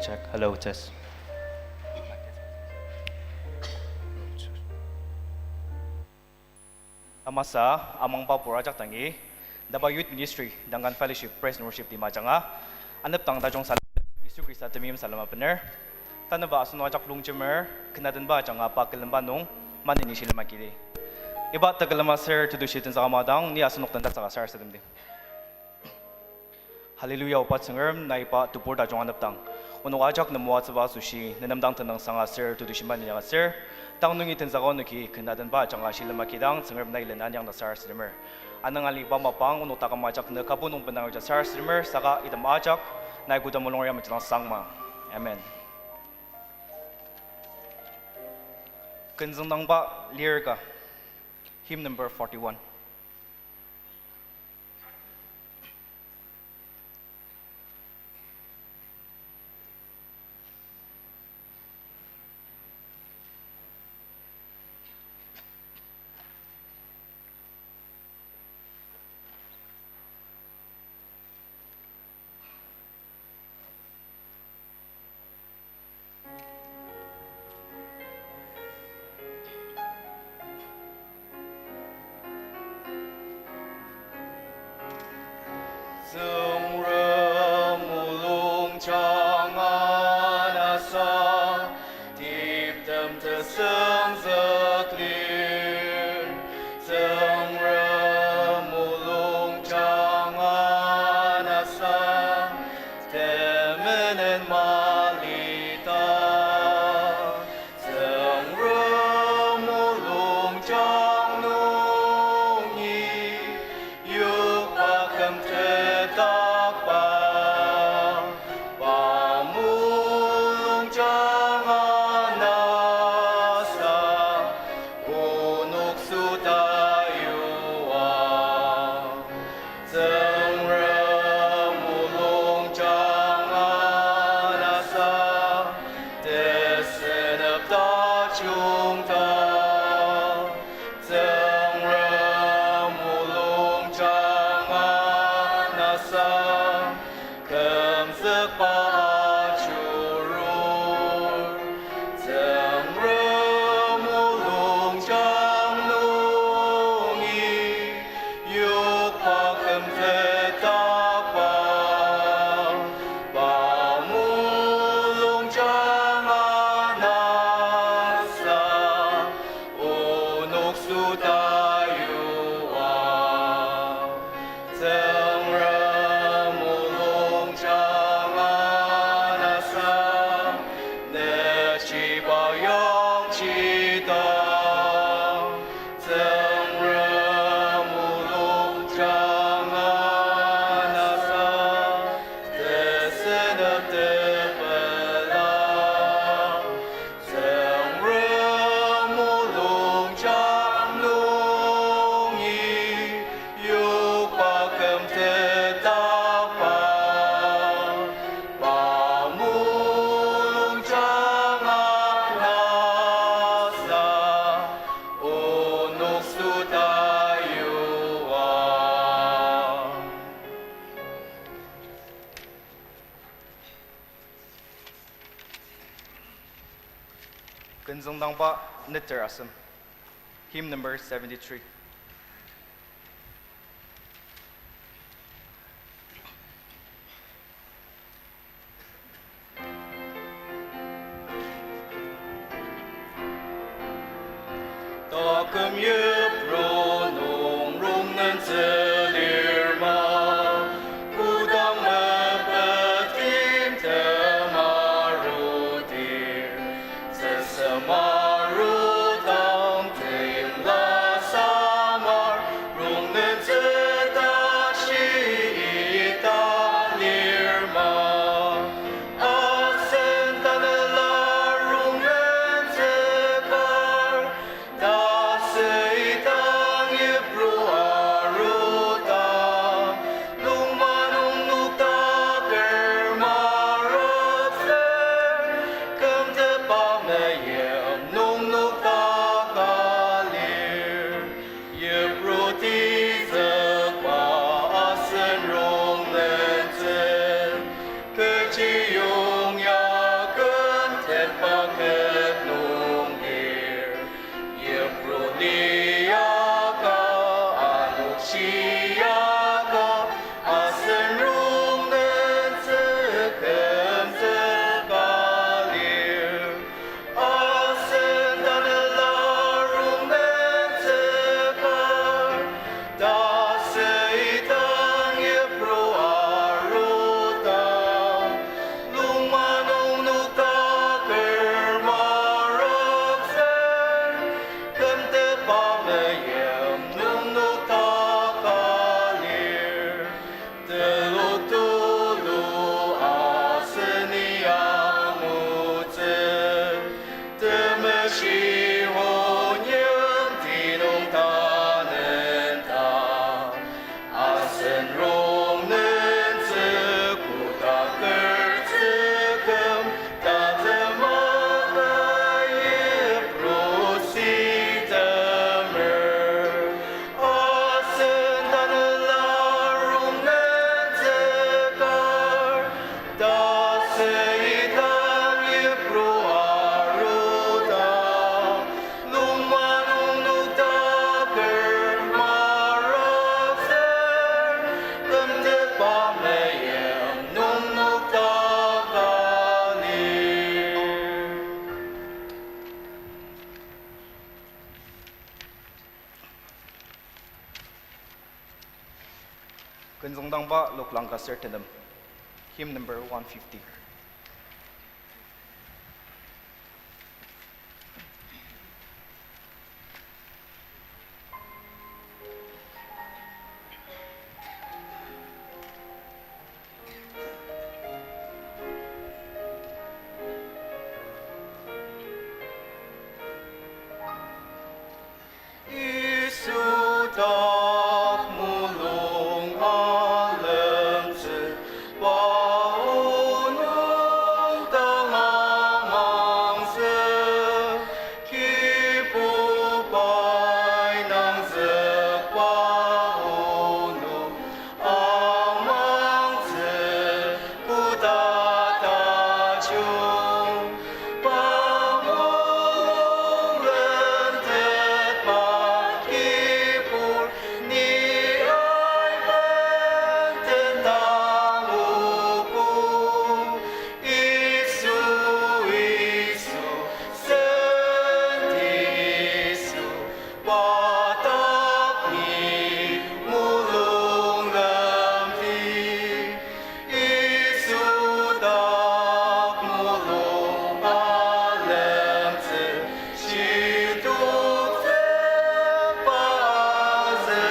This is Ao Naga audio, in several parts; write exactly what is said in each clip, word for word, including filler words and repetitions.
Check. Hello, test. Amasa, amangba pur ajak dangi, Daba Youth Ministry, Duncan Fellowship, Praise and Worship team ajanga, anepdang tajung salem, Yisu Khrista temeim salem abener. Tanüba asenok ajak longjemer, ken adenba ajanga pa külemba nung, maneni shilem akidi. Iba tekülem aser tetushi tenzüka madang, ni asenok den tatsüka sarasademdi. Hallelujah, Oba Tsüngrem, nai iba tebur tajung anepdang. Onok ajak nem moatsüba asoshi, nenem dang tenüngsang aser, tetushi maneni aser. Tang nungi tenzüka onoki, ken adenba ajanga shilem akidang, Tsüngrem nai lena anyang ta sarasademer. Anang aliba mapang, onok taküm ajak ne kabu nung benang yuja sarasademer, saka item ajak, nai koda mulung ya mejidang sangma. Amen. Kenzüngdangba lirika, hymn number forty-one. Tsüngrem mulungjang anasa, tiptem tesüngzük lir. Tsüngrem mulungjang anasa, temenen malita. Tsüngrem mulungjang nungi, yokba kümtetakba, pa mulungjang anasa, onok süta yua. Tsüngrem mulungjang anasa, tesünep tajung ta. Tsüngrem mulungjang anasa, kümzükba ajurur. Tsüngrem mulungjang nungi, yokba kümtetakba, pa mulungjang anasa, onok süta yua. Tsüngrem mulungjang anasa, nechiba yangji ta. Tsüngrem mulungjang anasa, tesünep tepela. Tsüngrem mulungjang nungi, yokba kümtetakba, pa mulungjang anasa, onok süta yua. Kenzüngdangba neter asem. Hymn number seventy-three. Taküm yipru nung rongnen tsülir ma, kodang mepet kim temarudir, tsüsem arudang timla samar, rongnen tsü tashi ita lir ma. Asen tanela rongnen tsü kar, tasü Künzüngdangba Luk langka ser tenem. Hymn number one fifty. Yisu dak mulung alemtsü, pa o nung dang amangtsü, Kibubai nangzükba o nung amangtsü, koda tajung. Pa mulung lemtetba kibur, ni aiben tendang ogo. Yisu, Yisu, senti Yisu, pa dak ni mulung lemti. Yisu dak mulung alemtsü, shitoktsü pa azü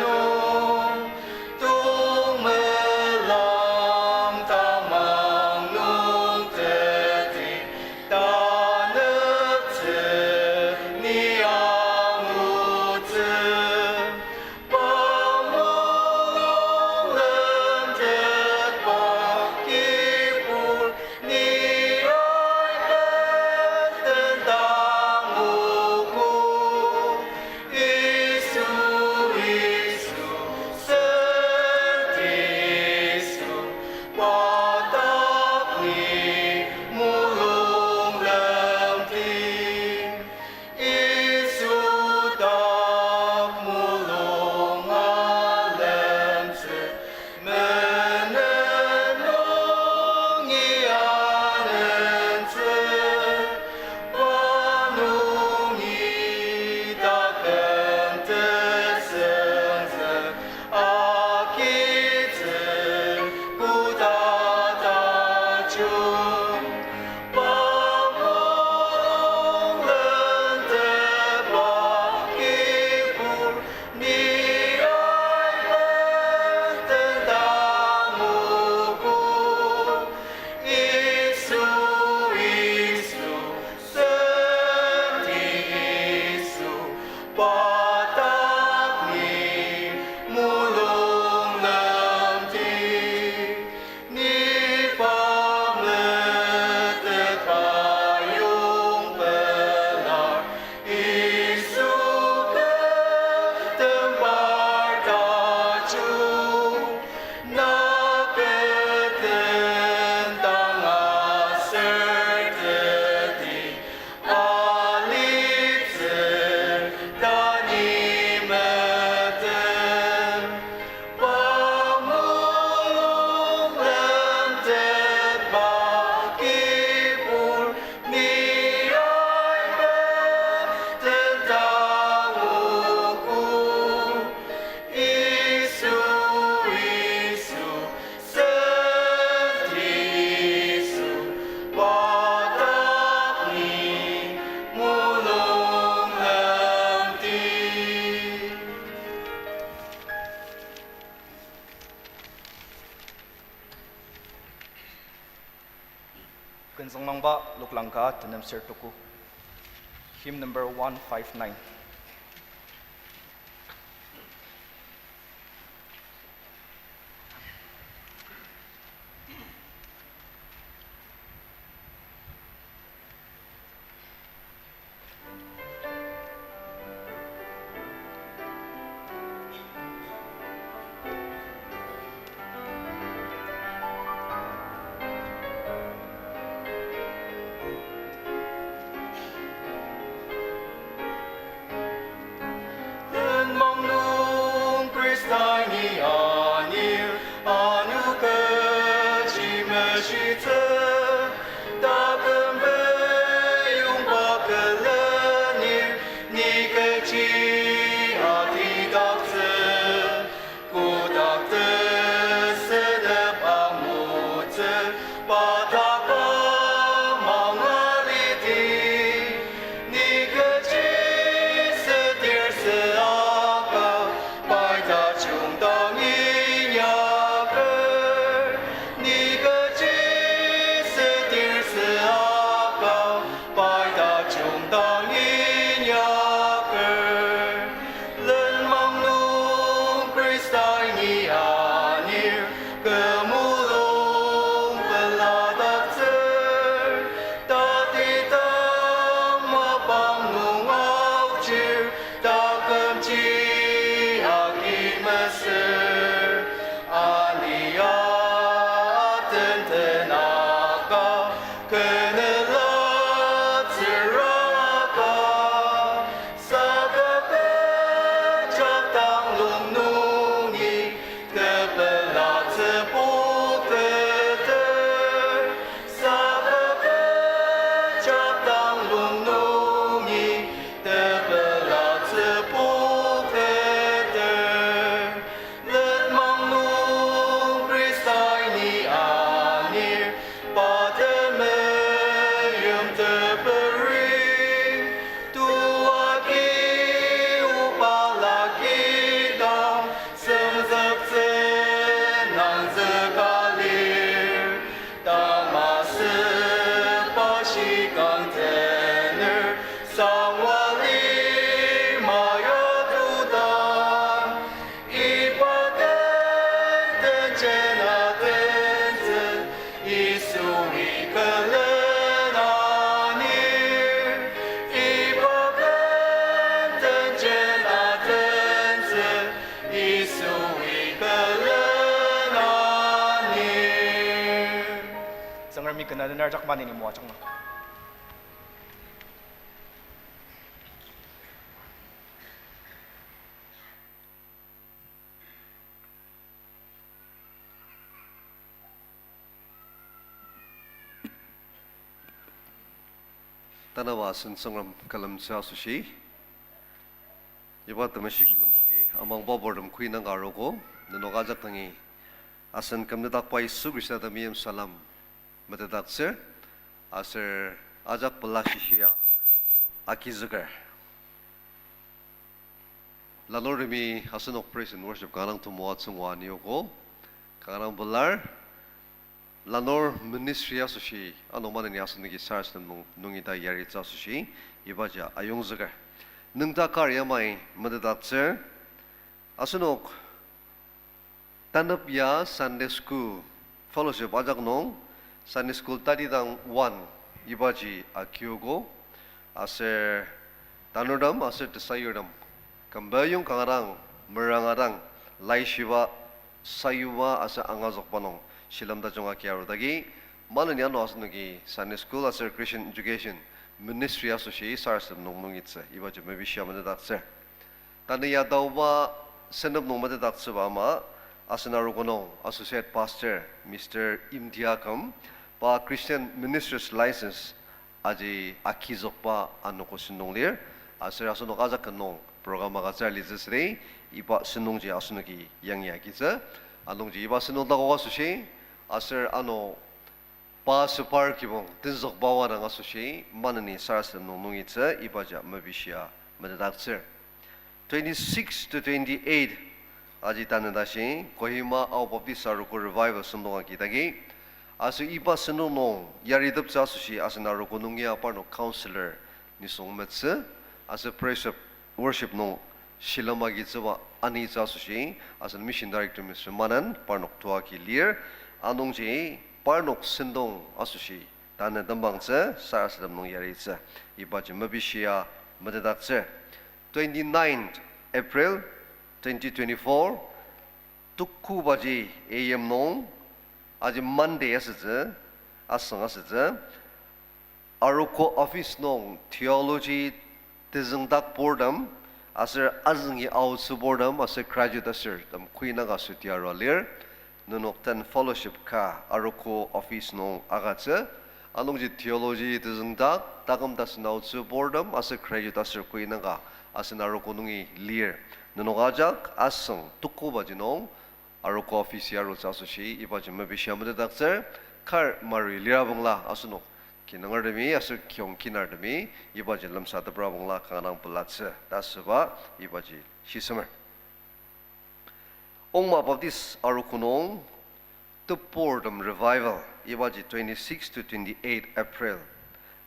nung. Tongmelang tamang nung teti, taneptsü ni angutsü. Pa mulung lemtetba kibur, ni aiben tendang ogo. Yisu, Yisu, senti Yisu, pa dak ni mulung lemti. Yisu dak mulung alemtsü, menen nungi anentsü, pa nungi taküm tesenzük agitsü, koda tajung. Pa mulung lemtetba kibur, ni aiben tendang ogo. Yisu, Yisu, senti Yisu, pa dak ni mulung lemti. Ni pa metetba yong pelar, Yisu kü tembang tajung. Na kü tendang aser teti, alitsü ta ni metem. Pa mulung lemtetba kibur, ni aiben tendang ogo. Yisu, Yisu, senti Yisu, pa dak ni mulung lemti. Künzüngmangba Luk langka tenem ser tuku. Hymn number one five nine. Kena den ajak maneni moajangma. Tanaba asen Tsüngrem külemtsü asoshi, iba temeshi külemboki amangba purtem kü indang ka arogo, nenok ajak dangi asen kümdakba Yisu Khrista temeim salem metetdaktsür, aser ajak pela shishia agizüker. Lanurtemi asenok praise and worship kanga temoatsü ngua aniogo, kanga pelar. Lanur ministry asoshi, ano maneni asenoki sarasadem nung, nungi ta yaritsü asoshi, ibaji ayongzüker. Nüngdak kar yamai metetdaktsür, asenok tanep ya Sunday School Fellowship ajak nung Sunday School tatidang one ibaji akiogo, aser tanurtem aser tesayurtem kümbayong kanga dang, meranga dang, laishiba, sayuba aser angazükba nung shilem tajung agi arudagi, maneni ano asenoki Sunday School aser Christian Education Ministry asoshi sarasadem nung nungitsü, ibaji mepishia metetdaktsür. Tanü ya taoba sentep nung metetdaktsüba ama, asen arogo nung Associate Pastor Mister Imtia Aküm, pa Christian Ministers License aji agizükba anogo sentong lir, aser asenok ajak ka nung program agütsür litsü südi, iba sentongji asenoki yangi agitsü. Anungji iba sentong takok asoshi, aser ano pa süpar kibong tenzükba wadang asoshi maneni sarasadem nung nungitsü, ibaji mepishia metetdaktsür. Twenty-six to twenty-eight aji tanü tashi Kohima Ao Baptist Arogo Revival sentong agidagi. Aser iba sentong nung yariteptsü asoshi asen arogo nung ya parnok counselor nisung metsü, aser praise and worship nung shilem agitsüba anitsü asoshi asen mission director Mister Manan parnok tua ki lir. Anungji parnok sentong asoshi tanü tembangtsü sarasadem nung yaritsü, ibaji mepishia metetdaktsür. Twenty-ninth April twenty twenty-four, tuku baji A M nung, aji Monday asütsü, asüng asütsü, arogo office nung theology tezüngdak purtem, aser azüngi aotsü purtem, aser graduate asertem kü indang ka süti arua lir. Nenok den fellowship ka arogo office nung agütsü. Anungji theology tezüngdak, taküm tasen aotsü purtem, aser graduate aser kü indang ka asen arogo nungi lir. Nenok ajak asüng tuku baji nung arogo office ya arutsü asoshi ibaji mepishia metetdaktsür. Kar mari lirabangla asenok kinungertemi aser kiyong kinartemi ibaji lemsatepra bangla kanga dang pelatsü ta asüba ibaji shisemer. Ongma Baptist Arogo nung tebur tem revival ibaji twenty-six to twenty-eight April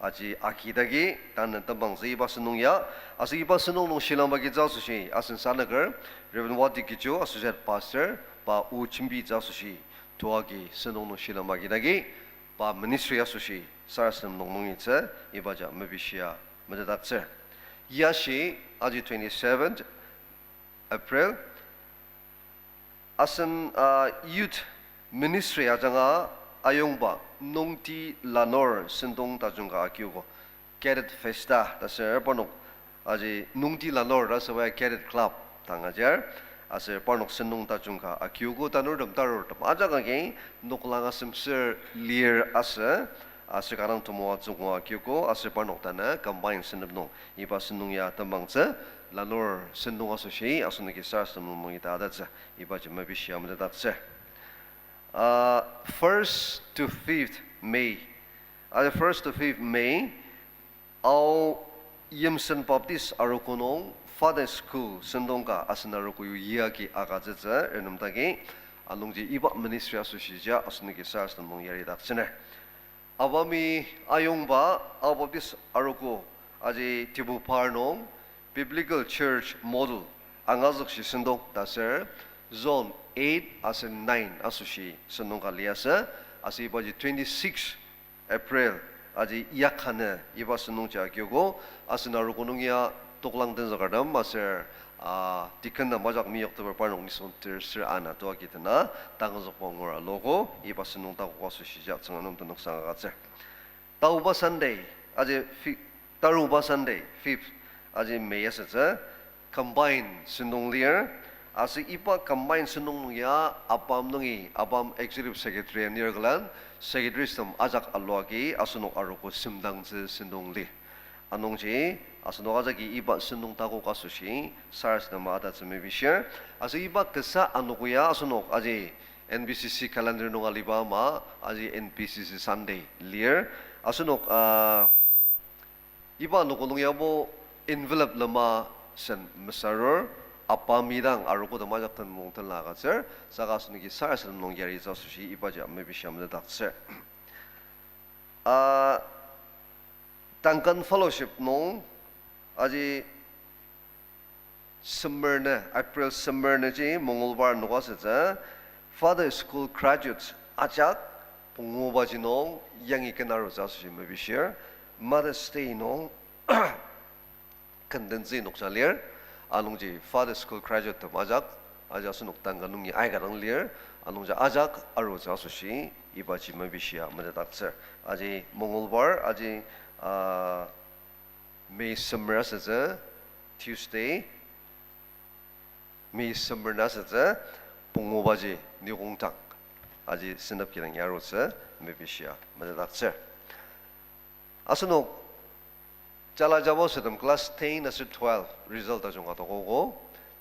aji agidagi tanü tembangtsü iba sentong ya. Aser iba sentong nung shilem agitsü asoshi asen sanaker Reverend Wati Gijo, Associate Pastor, pa o jembitsü asoshi tua ki sentong nung shilem agidagi pa ministry asoshi sarasadem nung nungitsü, ibaji mepishia metetdaktsür. Yashi aji twenty-seventh April, asen, ah, youth ministry ajanga ayongba nungti lanur sentong tajung ka akiogo, Cadet Festa ta aser parnok aji nungti lanur ta asüba cadet club dang ajar, aser parnok sentong tajung ka akiogo. Tanurtem tarurtem ajak agi noklang asemsür lir asü, aser kanga dang temoatsü ngua akiogo, aser parnok tanü combine sentep nung iba sentong ya tembangtsü, lanur sentong asoshi asenoki sarasadem nung nungi ta adatsü, ibaji mepishia metetdaktsür. Ah, first to fifth May. Aji first to fifth May, Ao Yimsen Baptist Arogo nung Father School sentong ka asen arogo yagi agütsütsü renemdagi, anungji iba ministry asoshi ja asenoki sarasadem nung yaridaktsüner. Abami ayongba Ao Baptist Arogo aji tebur par nung Biblical Church Model angazükshi sentong ta aser zone eight aser nine asoshi sentong ka liasü, aser ibaji twenty-six April aji yakanü iba sentongji akiogo, asen arogo nung ya toklang tenzükertem aser Ah, deacon nem ajak meyokteper parnok nisung ter ser ana toagi tena, tangazükba ngura logo, iba sentong takok asoshi ja Tsüngrem nem tenüngsang agütsür. Taoba Sunday, aji fi-, taruba Sunday, fifth, aji May asütsü, combine sentong lir, aser iba combine sentong nung ya ABAM nungi, ABAM Executive Secretary anir külen, secretaries tem ajak aluagi asenok arogo semdangtsü sentong lir. Anungji, asenok ajaki iba sentong takok asoshi, sarasadema atatsü mepishir. Aser iba kasa anogo ya asenok aji N B C C calendar nung aliba ama, aji N B C C Sunday lir. Asenok, ah, iba anogo nung yabo envelope lema sen mesarur, ABAM idang arogo tem ajak tenmong tenla agütsür, saka asenoki sarasadem nung yaritsü asoshi ibaji mepishia metetdaktsür. Ah, Duncan Fellowship nung, aji semer nü, April semer nüji Mongolbar anogo asütsü, Father School graduates ajak pungubaji nung yangi ken arutsü asoshi mepishir, Mother's Day nung kendentsü noksa lir, anungji Father School graduate tem ajak, aji asenok Duncan nungi aika dang lir, anungji ajak arutsü asoshi ibaji mepishia metetdaktsür. Aji Mongolbar, aji, ah, May semer asütsü, Tuesday, May semer nü asütsü, pungubaji nikongtang, aji sentep kidang arutsü mepishia metetdaktsür. Asenok jala jabo sütem class ten aser twelve result tajung ka takogo.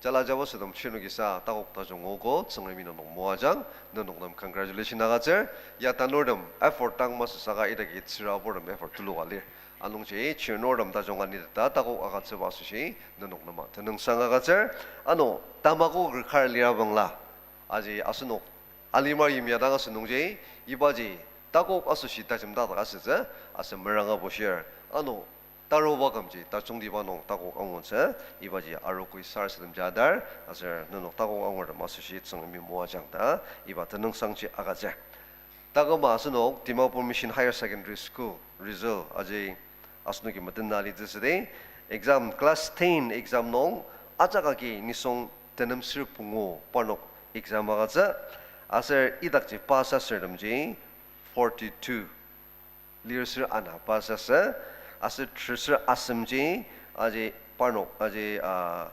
Jala jabo sütem shirnokisa takok tajung nguogo, Tsüngremi nenok moajang, nenok nem congratulation agütsür. Ya tanurtem effort dang masü saka idaki tsüraburtem effort tuluka lir. Anungji chirnurtem tajung aniteta takok agütsüba asoshi nenok nem tenüngsang agütsür. Ano, tamako rükar lirabangla, aji asenok alimar yimya dang asü nungji, ibaji takok asoshi tajemdakdak asütsü, aser meranga bushir. Ano, taruba kümji tajungtiba nung takok angutsü, ibaji arogoi sarasadem jadar, aser nenok takok angurtem asoshi Tsüngremi moajang ta, iba tenüngsangji agütsür. Taküma asenok Dimapur Mission Higher Secondary School result aji asenoki metena alitsü südi, exam, class ten exam nung ajak agi nisung tenem ser pungu parnok exam agütsü, aser idakji pass asürtemji forty-two, lir ser ana pass asü, aser ter ser asemji aji parnok aji, ah,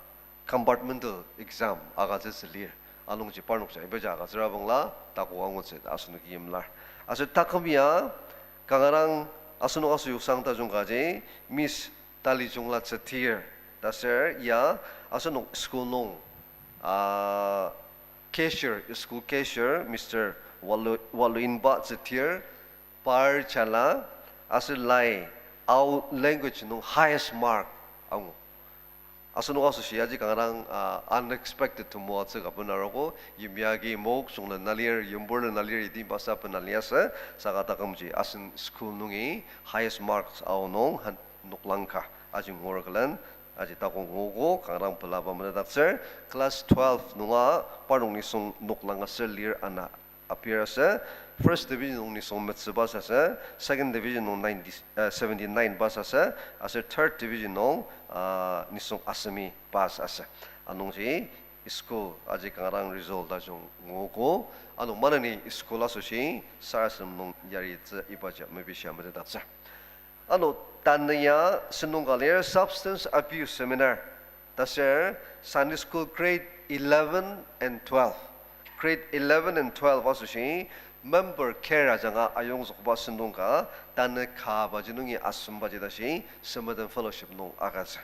compartmental exam agütsütsü lir. Anungji parnokji ibaji agütsürabangla takok angutsü ta asenoki yimlar. Aser taküm ya kanga dang asenok asoyuksang tajung kaji Miss Talijungla Tsütir ta ser ya asenok school nung, ah, cashier, school cashier, Mister Walu-, Waluinba Tsütir, par jala, aser lai, Ao language nung highest mark angu. Asenok asoshi aji kanga dang, ah, unexpected temoatsü ka benarogo, yimya agi Mokokchung lena lir, Yimburla na lir, idibasa bena liasü, saka takümji asen school nungi highest marks Ao nung han noklang ka, aji ngur külen, aji takok nguogo, kanga dang pelaba metetdaktsür, class twelve nunga parnok nisung noklang aser lir ana appear asü, first division nung nisung metsü pass asü, second division nung ninety, eh, seventy-nine pass asü, aser third division nung, ah, nisung asemi pass asü. Anungji school aji kanga dang result tajung nguogo, ano maneni school asoshi sarasadem nung yaritsü ibaji mepishia metetdaktsür. Ano tanü ya sentong ka lir substance abuse seminar. Taser Sunday school grade eleven and twelve. Grade eleven and twelve asoshi member kera ajanga ayongzükba sentong ka tanü kabaji nungi asembaji tashi Samaritan Fellowship nung agütsü.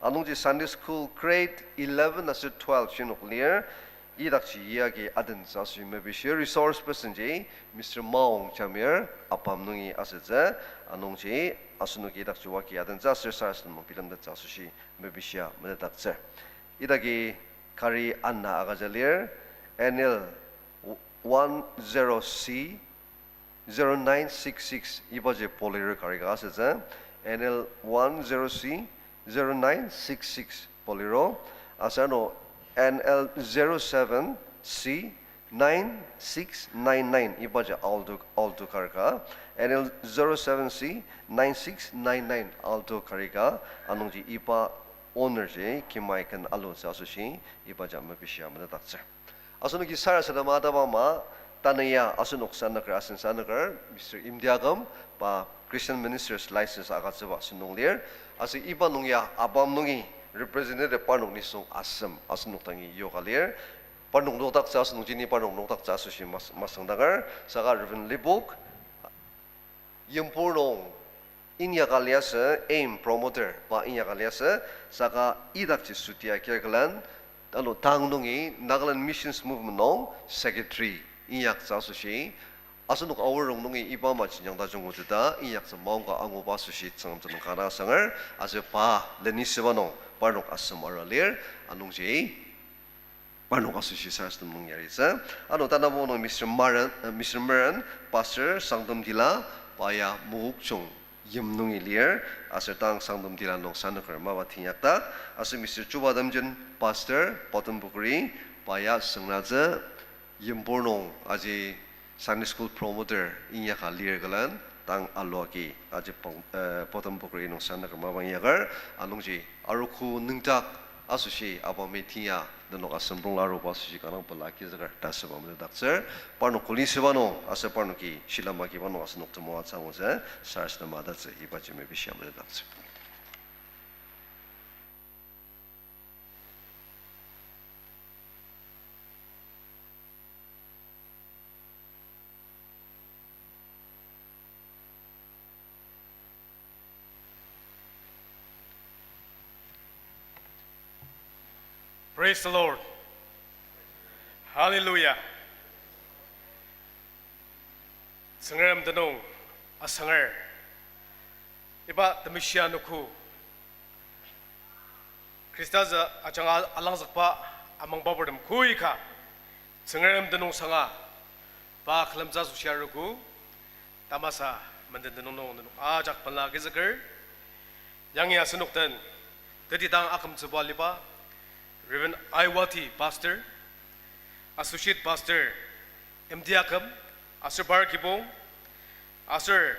Anungji Sunday school grade eleven aser twelve shinok lir, idakji yagi adentsü asoshi mepishir resource person ji Mister Maong Jamir, ABAM nungi asütsü, anungji asenoki idakji wagi adentsü aser sarasadem nung bilemtettsü asoshi mepishia metetdaktsür. Idaki kari ana agüja lir, N L one zero C zero nine six six ibaji Bolero kari ka asütsü, N L one zero C zero nine six six Bolero, aser ano N L zero seven C nine six nine nine ibaji Alto, Alto kari ka, N L zero seven C nine six nine nine Alto kari ka, anungji iba Owner ji kimai ken alutsü asoshi ibaji mepishia metetdaktsür. Asenoki sarasadema ataba ama, tanü ya asenok sanaker, asen sanaker, Mister Imdiakem, pa Christian Ministers License agütsüba sentong lir. Aser iba nung ya ABAM nungi representative parnok nisung asem asenok dangi yoka lir. Parnok nokdaktsü asenok jini parnok nokdaktsü asoshi mas-, masüngdaker, saka Reverend Libok, Yimpur nung inyaka liasü, aim promoter, pa inyaka liasü, saka idakji sütia kirkülen, ano tang nungi Nagaland Missions Movement nung secretary inyaktsü asoshi, asenok Aor rongnungi iba ama jenjang tajung otsü ta inyaktsü maongka anguba asoshi Tsüngrem tenüng kanga asanger, aser pa lenisüba nung parnok asem arua lir, anungji parnok asoshi sarasadem nung yaritsü. Ano tanabo nung Mister Maren, eh, Mister Meren, Pastor Sangtam Tila, pa ya Mokokchung yim nungi lir, aser tang Sangtam Tila nung sanaker mapa teinyakdak, aser Mister Chuba Temjen, Pastor, Bottom Bukuri, pa ya Süngratsü, Yimpur nung aji Sunday School promoter inyaka lir külen, tang aluagi aji pang-, eh, Bottom Bukuri nung sanaker mapa inyaker, anungji arogo nüngdak asoshi ABAM-i tiya nenok asemrongla aruba asoshi kanga pela agizüker ta asüba metetdaktsür, parnok kuli süba nung aser parnoki shilem agiba nung asenok temoatsü angutsü, sarasadema atatsü ibaji mepishia metetdaktsür. Praise the Lord. Hallelujah. Tsüngrem tenüng asanger. Iba temeshi anogo Khrista zü ajanga alangzükba amangba purtem koika Tsüngrem tenüng sanga pa külemtsü asoshi arogo tamasa menden tenüng nung nenok ajak pela agizüker. Yangi asenok den tetidang akümtsüba aliba Reverend Aiwati Pastor, Associate Pastor, M D Akem, aser par kibong, aser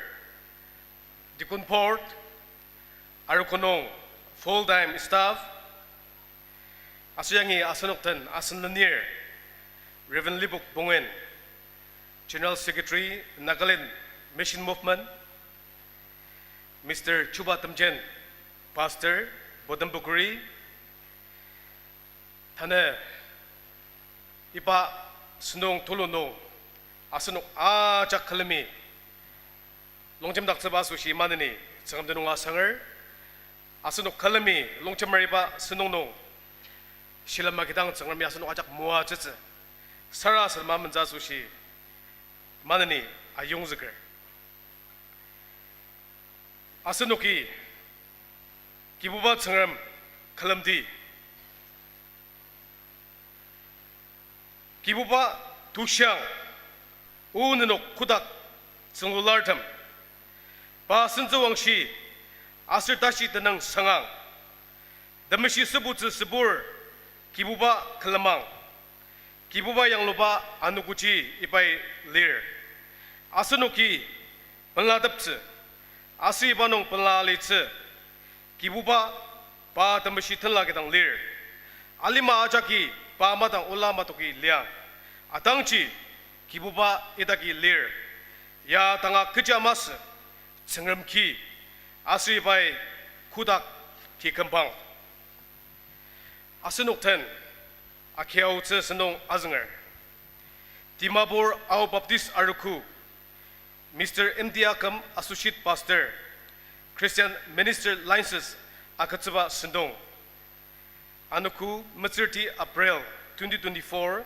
Deacon Board, arogo nung full time staff, aser yangi asenok den asen lenir, Reverend Libok Bungen, General Secretary, Nagaland Mission Movement, Mister Chuba Temjen, Pastor, Bottom Bukuri, tanü iba sentong tulu nung asenok ajak külemi longjemdaktsüba asoshi maneni Tsüngrem tenüng asanger. Asenok külemi longjemer iba sentong nung shilem agidang Tsüngremi asenok ajak moatsütsü sarasadema amentsü asoshi maneni ayongzüker. Asenoki Kibuba Tsüngrem külemdi. Kibuba tushiang, o nenok kotak tsünglulartem. Pa sentsüwangshi aser tashi tenüng sangang. Temeshi sübutsü sübur Kibuba külemang. Kibuba yangluba anogoji ibai lir. Asenoki pelateptsü, aser iba nung pela alitsü. Kibuba pa temeshi tenla kidang lir. Alima ajaki pa madang ola matoki liang. Atangji Kibuba idaki lir. Ya tanga kecha masü, Tsüngrem ki, aser ibai kotak ki kümbang. Asenok den akiaotsü sentong azünger. Dimapur Ao Baptist Arogo, Mister M D Akem, Associate Pastor, Christian Minister License agütsüba sentong. Anogo metsürti April twenty twenty-four,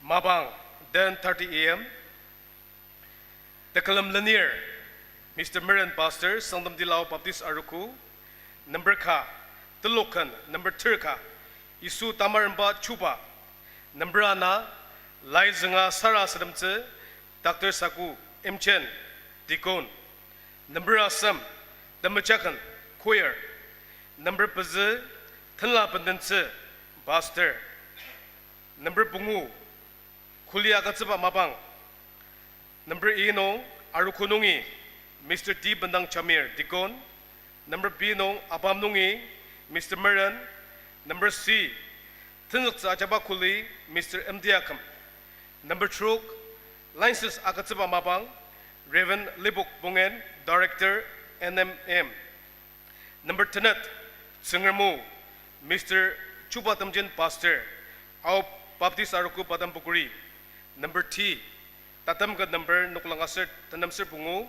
mapang ten thirty A M. Tekülem lenir, Mister Meren Pastor, Sangtam Tila Ao Baptist Arogo, number ka, teloken, number ter ka, Yisu Tamaremba Chuba, number ana, Laizünga Sarasademtsü, Doctor Saku Imchen, Deacon, number asem, Temejaken, Choir, number pezü, Tenla Bendentsü, Pastor, number pungu, Kuli agütsüba mapang. Number A nung, Arogo nungi, Mister T Bendang Jamir, Deacon. Number B nung, ABAM nungi, Mister Meren. Number C, tenzüktsü ajaba kuli, Mister Mdiakem. Number trok, License agütsüba mapang, Reverend Libok Bongen, Director, N M M. Number tenet, Tsüngrem o, Mister Chuba Temjen, Pastor, Ao Baptist Arogo Padam Pukuri. Number T, tatem ket number noklang aser tenem ser pungu,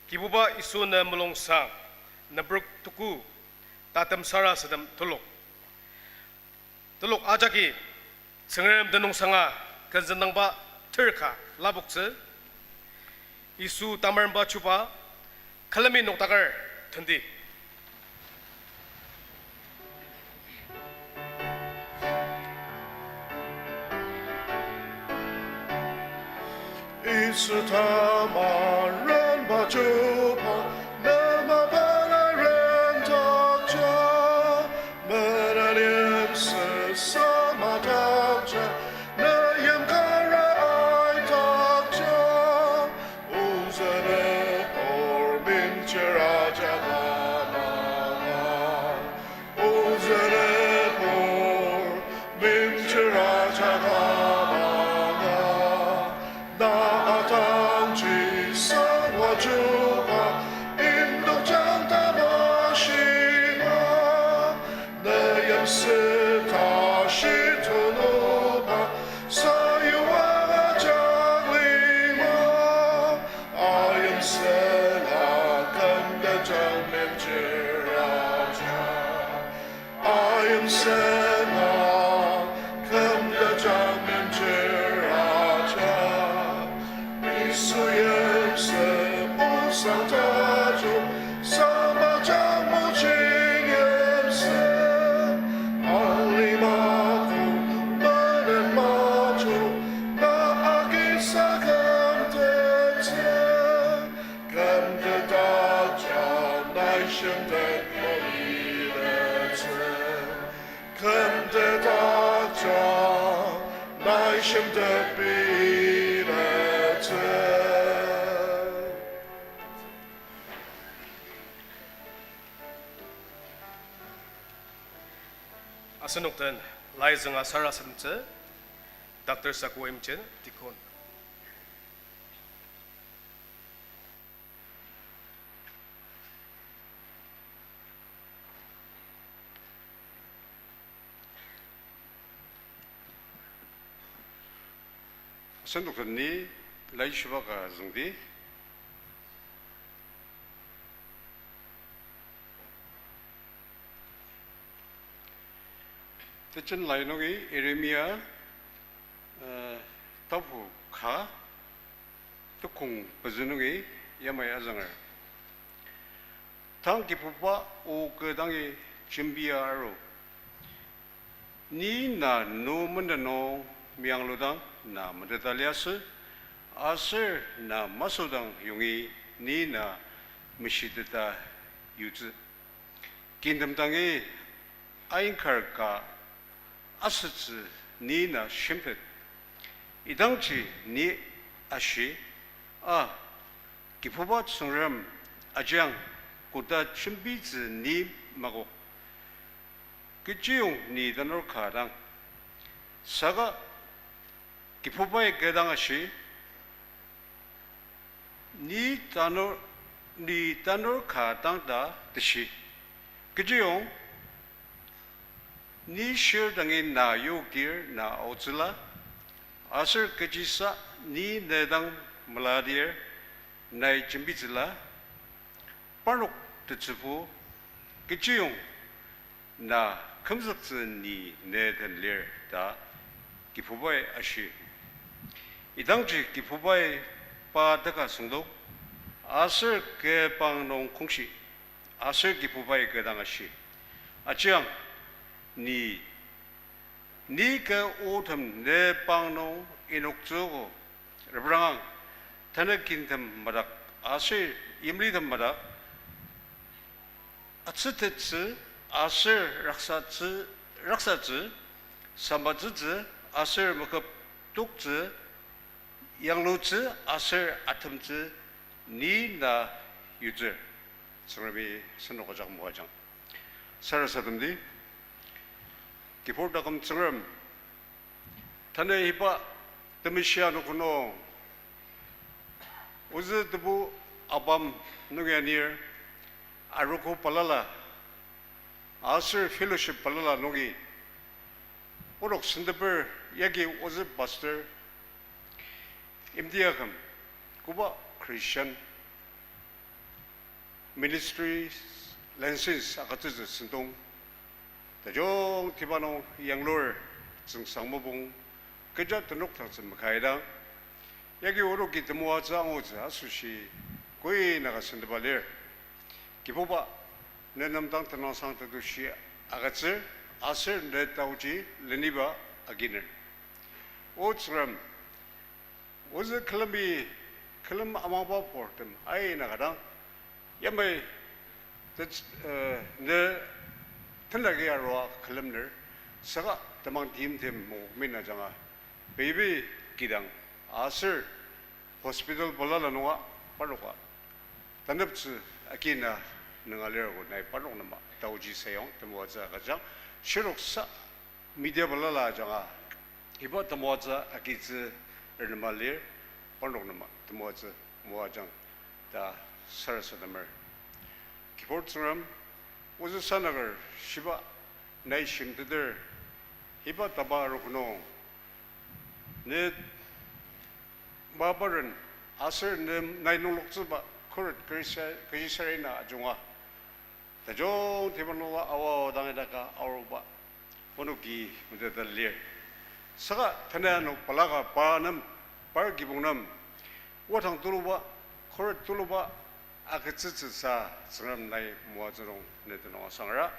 Kibuba Yisu na mulung sang. Number tuku, tatem sarasadem telok. Telok ajaki, Tsüngrem tenüngsanga, kenzüngdangba ter ka lapoktsü, Yisu tamaremba chuba, külemi noktaker, tenti. Yisu tamarenba chuba, ne mapang arendakja, mena lemsü samadakja, ne yimkara aidakja, ozüne por minchir ajak amanga. Ozüne por minchir ajak amanga, na atangji sangwa chuba, indokjang tamashiba, ne yimsü tashi tuluba, sayuba ajak lima, ayimsüla kümdakjang minchir ajak. Ayimsüla kümdakjang minchir ajak. Yisu yimsü osang tajung, samajang mojing yimsü. Alima kong menen majung, na agisa kümtettsü. Kümtetdakja nai shimtet itettsü. Kümtetdakja nai shimtet itettsü. Asenok den lai zünga sarasademtsü, Doctor Saku Imchen, Deacon. Asenok den ni laishiba ka züngdi. Tejen lai nungi Yeremia, eh, tapu ka, tekong pezü nungi yamai azünger. Tang Kibuba o kü dangi jembia aru. Ni na nu menden nung meyangludang na meteta liasü, aser na masüdang yongi ni na meshiteta yutsü. Kintem dangi ainkar ka asütsü ni na shimtet. Idangji ni ashi, a, Kibuba Tsüngrem ajiang koda jembitsü ni makok. Kechiyong ni tanur ka dang. Saka Kibubai kü dang ashi, ni tanur, ni tanur ka dang ta teshi. Kechiyong ni shir dangi na yokdir na aotsüla, aser kechisa ni ne dang meladir nai jembitsüla, parnok tetsübo kechiyong na kümzüktsü ni ne den lir ta Kibubai ashi. Idangji Kibubai pa teka süngdok, aser kü pang nung kongshi, aser Kibubai kü dang ashi, ajiang ni, ni kü otem ne pang nung inoktsüogo, reprangang, tanü kintem madak, aser yimlitem madak, atsütettsü, aser raksatsü, raksatsü, samatsütsü, aser meküp toktsü, yanglutsü, aser atemtsü, ni na yutsür. Tsüngremi asenok ajak moajang. Sarasademdi, Kibur taküm Tsüngrem, tanü iba temeshi anogo nung, ozü tebu apam nungi anir, arogo balala, aser fellowship balala nungi, onok senteper yagi ozü pastor, imtiaküm, koba Christian ministry license agütsütsü sentong, tajungtiba nung yanglur tsüngsang mopung kecha tenokdaktsü makaidang, yagi onoki temoatsü angutsü asoshi koi naka sentepa lir. Kibuba, ne nem dang tenüngsang tetushi agütsür, aser ne taoji leniba aginer. O Tsüngrem, ozü külemi, külem amangba purtem aina ka dang, yamai, tet-, eh, ne tenlaki arua külemner, saka temang timtem mokokmin ajanga, baby kidang, aser hospital balala nunga, parnoka taneptsü akina nunga lir ko nai parnok nem taoji sayong temoatsü agüjang, shirnoksa media balala ajanga iba temoatsü agitsü renema lir, parnok nem temoatsü moajang ta sarasademer. Kibur Tsüngrem, ozü sanaker shiba nai shimteter, iba taba arogo nung, ne maparen aser ne nai nungloktsüba khuret kechi sa-, kechi sarena ajunga, tajungtiba nunga aoa dang idaka aoruba onoki meteta lir. Saka tanü ano balaka pa nem, par kibong nem, wadang tuluba, khuret tuluba agütsütsüsa Tsüngrem nai moatsü nung ne tenüng asangra.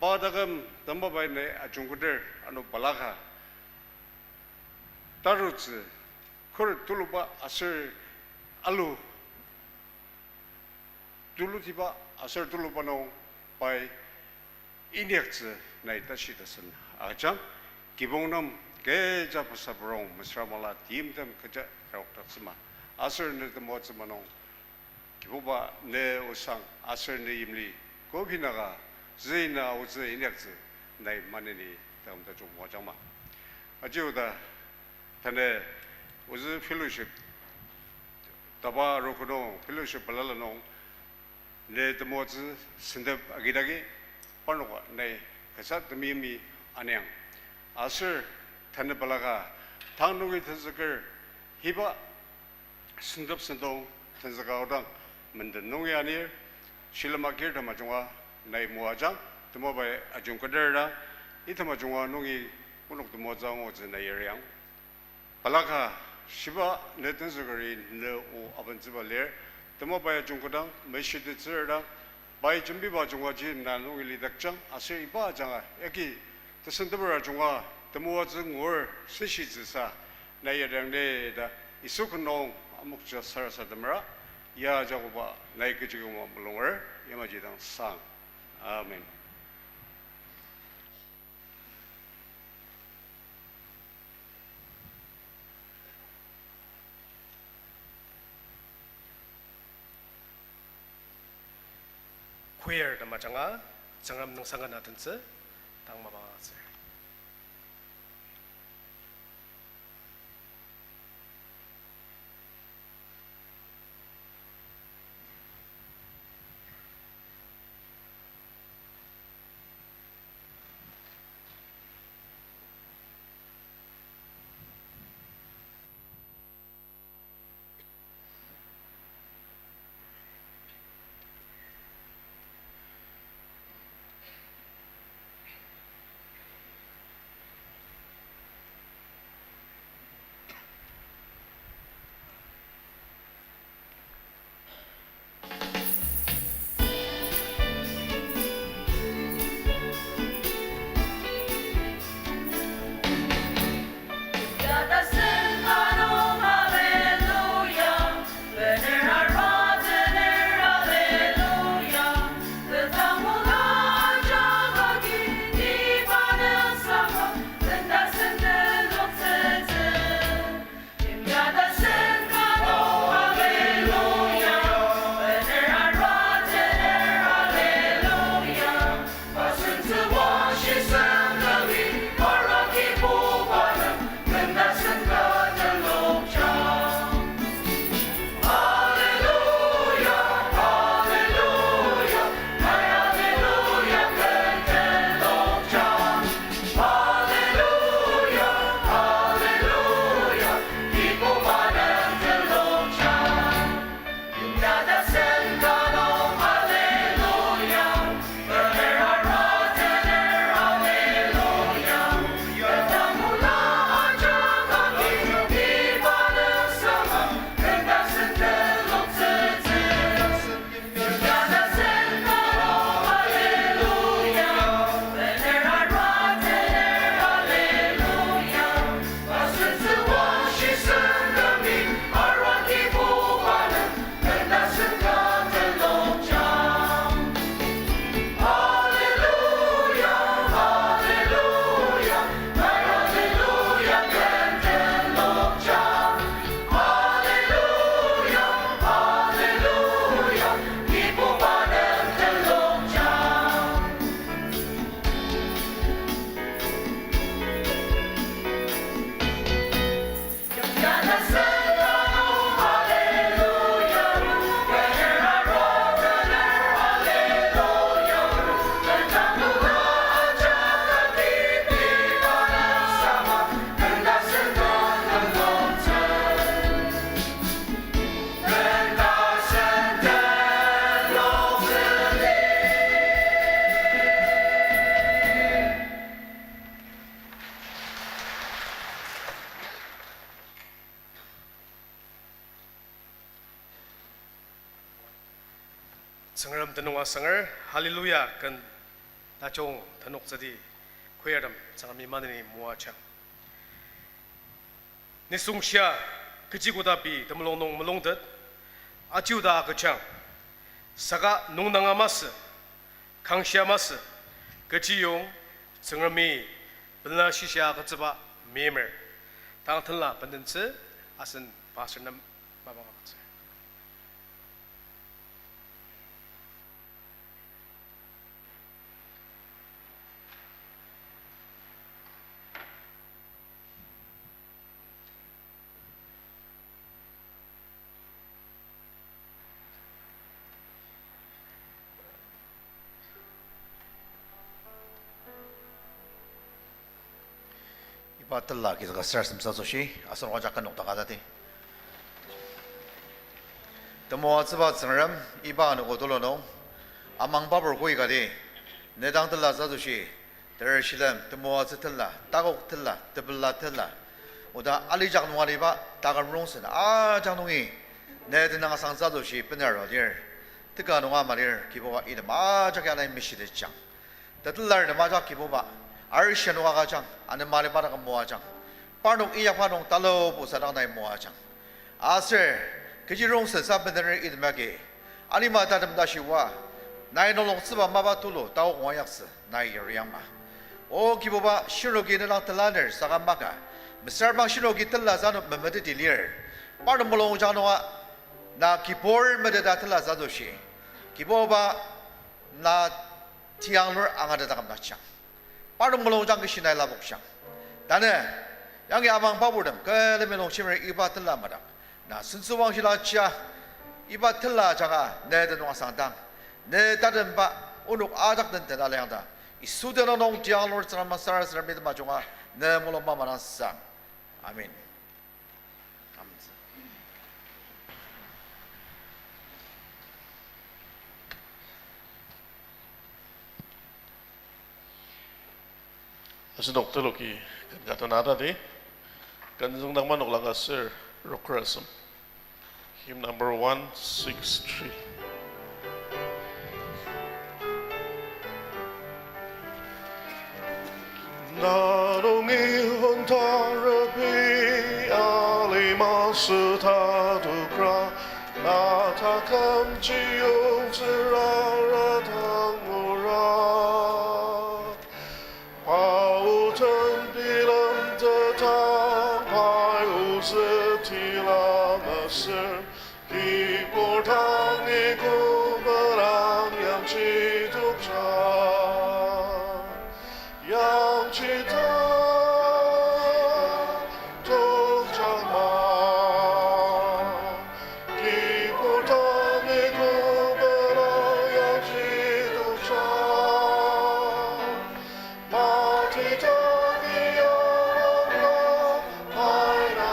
Pa taküm tamabai nai ajungketer ano balaka tarutsü khuret tuluba aser alu tulutiba aser tuluba nung pai inyaktsü nai tashi tasen agüjang, kibong nem kecha pasa purong mesüra mala timtem kecha rokdaktsüma aser ne temoatsüma nung Kibuba ne osang aser ne yimli, kobi naka, züina aotsü inyaktsü, nai maneni taküm tajung moajangma. Aji oda, tanü ozü fellowship, taba arogo nung fellowship balala nung, ne temoatsü sentep agidagi, parnoka nai kasa temeimi aniang. Aser tanü balaka, tang nungi tenzüker, hiba sentep sentong tenzüka aodang, menden nungi anir, shilem akir tamajunga nai moajang, temabai ajungketer dang, itemajunga nungi onok temoatsü angutsü nai yariang. Balaka, shiba ne tenzükeri ne o abentsüba lir, temabai ajungkedang, meshitettsür dang, pai jembiba ajungaji na nungi lidakjang, aser iba ajanga, yagi tesenteper ajunga, temoatsü ngur, senshitsüsa, nai yadang ne ta, Yisu ken nung amokja sarasademera, ya Jakoba, nai kechi küma mulunger, yamaji dang sang. Amen. Choir tem ajanga, Tsüngrem nüngsang ana tentsü, tang mapang agütsür. Tsüngrem tenüng asanger, hallelujah, ken tajung tenoktsüdi, choirtem Tsüngremi maneni moajang. Nisung shia, kechi koda pei temulung nung mulungtet, ajiuda agüjang, saka nungnanga masü, kangshia masü, kechiyong Tsüngremi pela shishia agütsüba meimer. Tang tenla bendentsü, asen pastor nem mapang agütsür. Iba tela kizüka sarasadem asoshi, asenok ajak kü nokdaka tati. Temoatsüba Tsüngrem, iba anogo tulu nung, amangbabur kü kati, ne dang tela asoshi, ter shilem, temoatsü tela, takok tela, tepela tela, oda alijak nung aliba, taküm rongsen, ajak nungi, ne tenüng asang asoshi, bener aru lir, teka nung ama lir, Kibuba item ajak ya nai meshitejang. Tetelar nem ajak Kibuba, arishi nung agüjang, anema aliba dang moajang. Parnok inyakba nung talubo sadang nai moajang. Aser, kechi rongsen sa bener item agi, alima tatem tashi oa, nai nungloktsüba mapa tulu taok ngua yaktsü, nai yariangma. O Kibuba, shinoki ne dang telaner saka maka, mesüra bang shinoki tela asenok memeteti lir. Parnok mulungjang nunga, na kibur meteta tela asoshi, Kibuba, na tianglur angateta kümdaktsüang. Parnok mulungjang kishi nai lapoktsüang. Tanü, yangi amangbaburtem, külemi longjemer iba tela madak, na sentsüwangshila chia, iba tela ajanga, ne tenüng asangdang, ne tatemba, onok ajak den tena liangda, Yisu tenüng nung tianglur Tsüngrem sarasademi temajunga, ne mulung mamangsang. Amen. Amen. Asenok teloki ken ka tona tati, ken züngdang manok langa ser rokrasem. Hymn number one six three. Na nungi hon tarepi alima süta tukra, na taküm chiyong tsürara dang ngura. Pa o den bilem tetang, pai ozü tila masür, kibur dangi kobenang yangji tokja. Yangji ta tokja ma. Kibur dangi kobenang yangji tokja. Mati dangi yangla, paina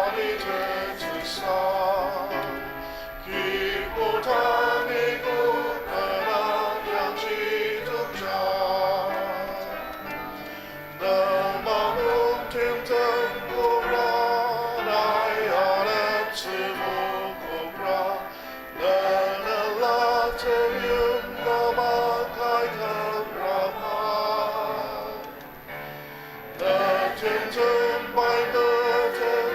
ani tetsüsa. Kibur dangi kobenang yangji tokja. Nüma mungtem tembura nai aleptsü mokokra, nüla teyim kama kai kümrama. Nütem tem pai meteter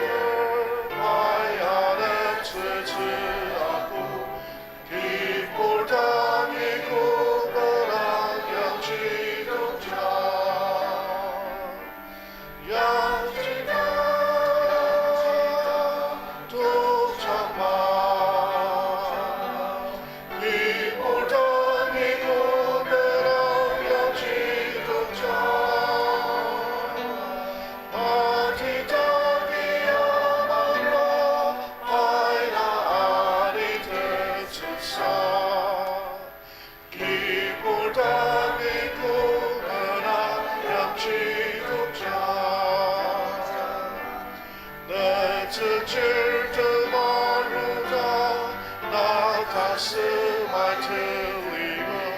pai aleptsütsü aku, kibur dangi kobenang yangji tokja. Yangji ta tokja ma. Kibur dangi kobenang yangji tokja. Mati dangi amangra, paina ani tetsüsa. Kibur dangi kobenang yangji tokja. Netsü chir temaruda, na tasü mai telimen,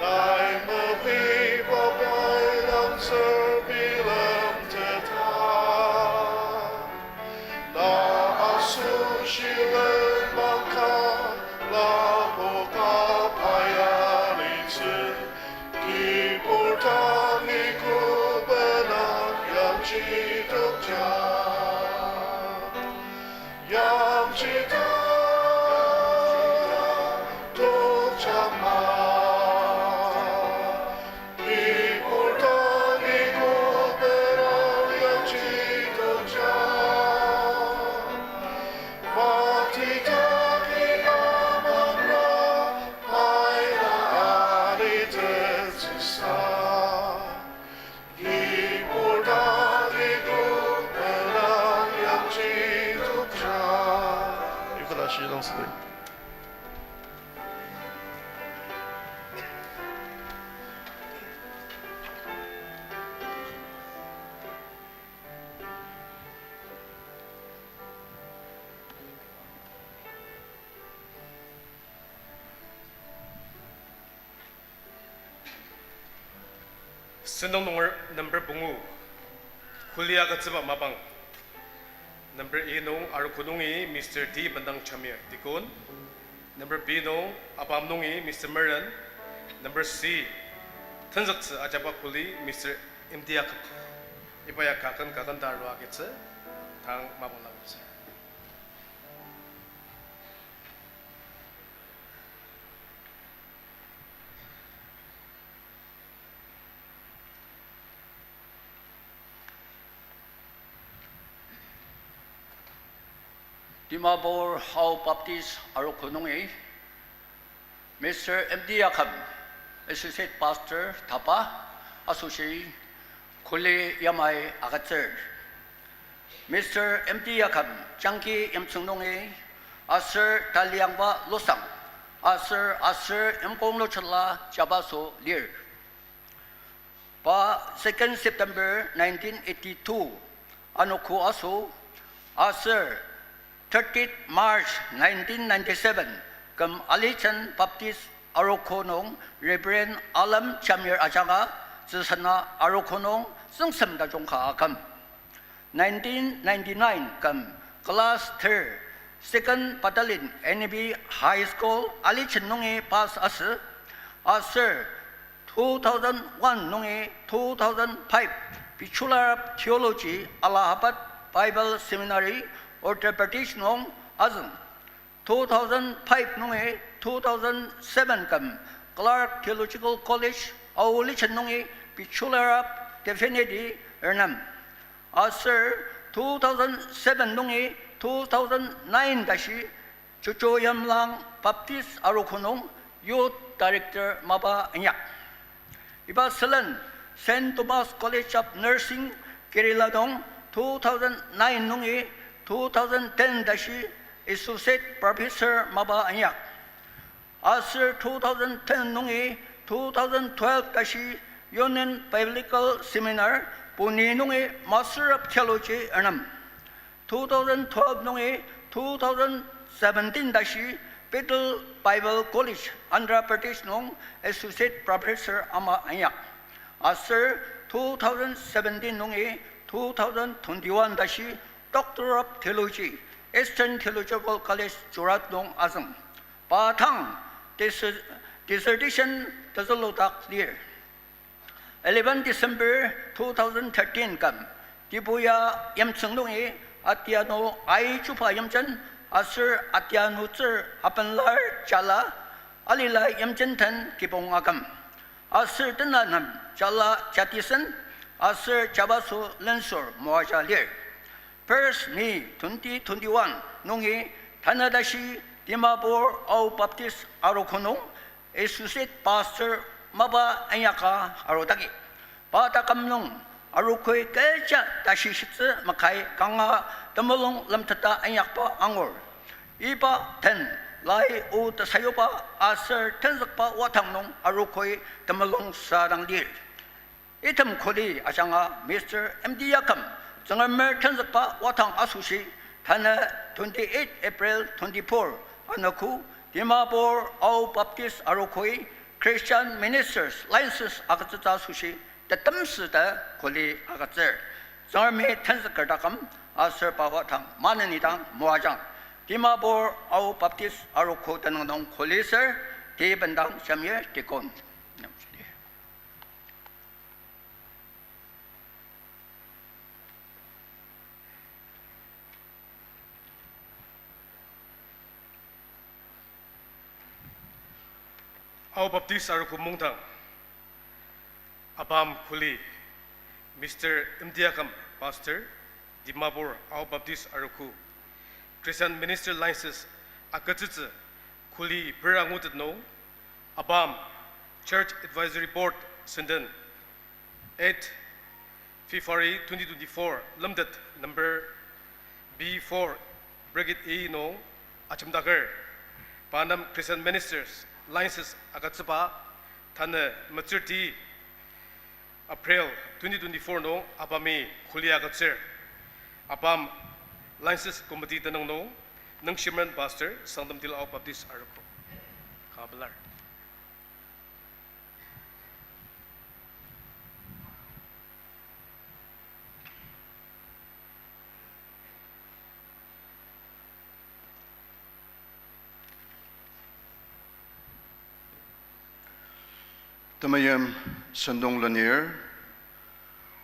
nai mepiba pai langzür bilem teta. Na asoshi lenmang ka, lapoka Chidokja, yamjida, dokjama. Ipur tali kubera yamjidokja. Matitaki amanra, maila alitetzüsa. Yukata shilong sü. Sentong nunger number pungu, kuli agütsüba mapang. Number A nung arogo nungi Mister T Bendang Chamir, Deacon. Number B nung apam nungi Mister Meren. Number C, tenzüktsü ajaba kuli Mister M D Akam. Iba ya kaken kaken ta arua agütsü, tang mapang lapoktsü. Dimapur Ao Baptist Arogo nungi Mister M D Akam, Associate Pastor, tapa asoshi kuli yamai agütsür. Mister M D Akam, Jangki Yimtsüng nungi, aser Taliangba Losang, aser, aser Imkong Lochala jabaso lir. Pa second September nineteen eighty-two anogo aso, aser thirtieth March nineteen ninety-seven küm Alichen Baptist Arogo nung Reverend Alem Jamir ajanga Tsüsena Arogo nung tsüngsem tajung ka aküm. Nineteen ninety-nine küm class third, Second Battalion N A B High School Alichen nungi pass asü, aser two thousand one nungi two thousand five Bachelor of Theology Allahabad Bible Seminary, Uttar Pradesh nung azüng. Two thousand five nungi two thousand seven küm Clark Theological College, Ao Lichen nungi Bachelor of Divinity renem. Aser two thousand seven nungi two thousand nine tashi Chuchu Yimlang Baptist Arogo nung Youth Director mapa inyak. Iba sülen Saint Thomas College of Nursing, Kerala nung two thousand nine nungi two thousand ten tashi Associate Professor mapa inyak. Aser two thousand ten nungi two thousand twelve tashi Union Biblical Seminar, Pune nungi Master of Theology renem. Two thousand twelve nungi two thousand seventeen tashi Bethel Bible College, Andhra Pradesh nung Associate Professor ama inyak. Aser two thousand seventeen nungi two thousand twenty-one tashi Doctor of Theology, Eastern Theological College, Jorat nung azüng. Pa tang dis-, dissertation tezüludak lir. Eleven December two thousand thirteen küm, Dibuya Yimtsüng nungi Atianu Aichuba yimjin aser Atianu tsür apenlar jala alila yimjin den kibong aküm. Aser tenanem jala jatisen aser jabaso lensür moaja lir. First May twenty twenty-one nungi tanü tashi Dimapur Ao Baptist Arogo nung Associate Pastor mapa inyaka arudaki. Pa taküm nung arogoi kecha tashi shitsü makai kanga temulung lemteta inyakba angur. Iba den lai o tesayuba aser tenzükba wadang nung arogoi temulung sadang lir. Item kuli ajanga Mister M D Akam, Tsüngremer tenzükba wadang asoshi, tanü twenty-eight April twenty-four anogo, Dimapur Ao Baptist Arogoi Christian Ministers License agütsütsü asoshi, tetemsü ta kuli agütsür. Tsüngremi tenzüker taküm aser pa wadang maneni dang moajang. Dimapur Ao Baptist Arogo tenüng nung kuli sür, T Bendang Jamir Deacon. Namsidi. Ao Baptist Arogo mungdang, ABAM kuli, Mister Imtiakam, Pastor, Dimapur Ao Baptist Arogo, Christian Minister License agütsütsü kuli pera ngutet nung, ABAM Church Advisory Board senden, eight February twenty twenty-four, lemtet number B four, bracket A nung ajemdaker, pa nem Christian Ministers License agütsüba, tanü metsürti April twenty twenty-four nung ABAM-i kuli agütsür. ABAM License Committee tenüng nung, Nungshimen Pastor, Sangtam Til Ao Baptist Arogo. Kanga pelar. Temeim sentong lenir,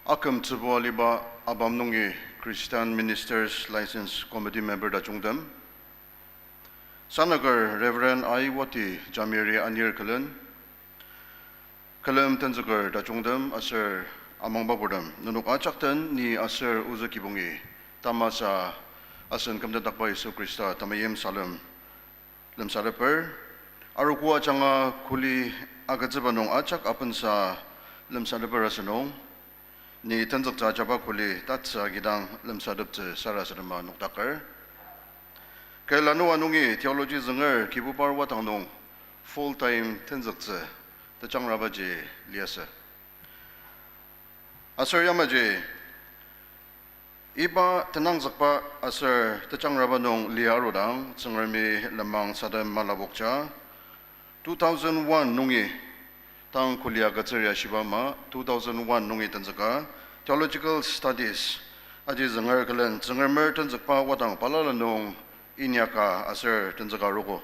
akümtsübo aliba ABAM nungi Christian Ministers License Committee member tajungtem, sanaker Reverend Aiwati Jamiri anir külen, külem tenzüker tajungtem aser amangbaburtem, nenok ajak den ni aser ozü kibongi tamasa asen kümdendakba Yisu Khrista temeim salem lemsateper. Arogo ajanga kuli agütsüba nung ajak apensa lemsateper asünung, ni tenzüktsü ajaba kuli tatsü agidang lemsateptsü sarasadema nokdaker. Kü lanua nungi theology zünger Kibubar wadang nung full time tenzüktsü tejangrabaji liasü. Aser yamaji, iba tenangzükba aser tejangraba nung lia arudang, Tsüngremi lenmang sadem malapokja, two thousand one nungi tang kuli agütsür ya shiba ama, two thousand one nungi tenzüka, Theological Studies aji zünger külen Tsüngremer tenzükba wadang balala nung inyaka aser tenzüka arogo.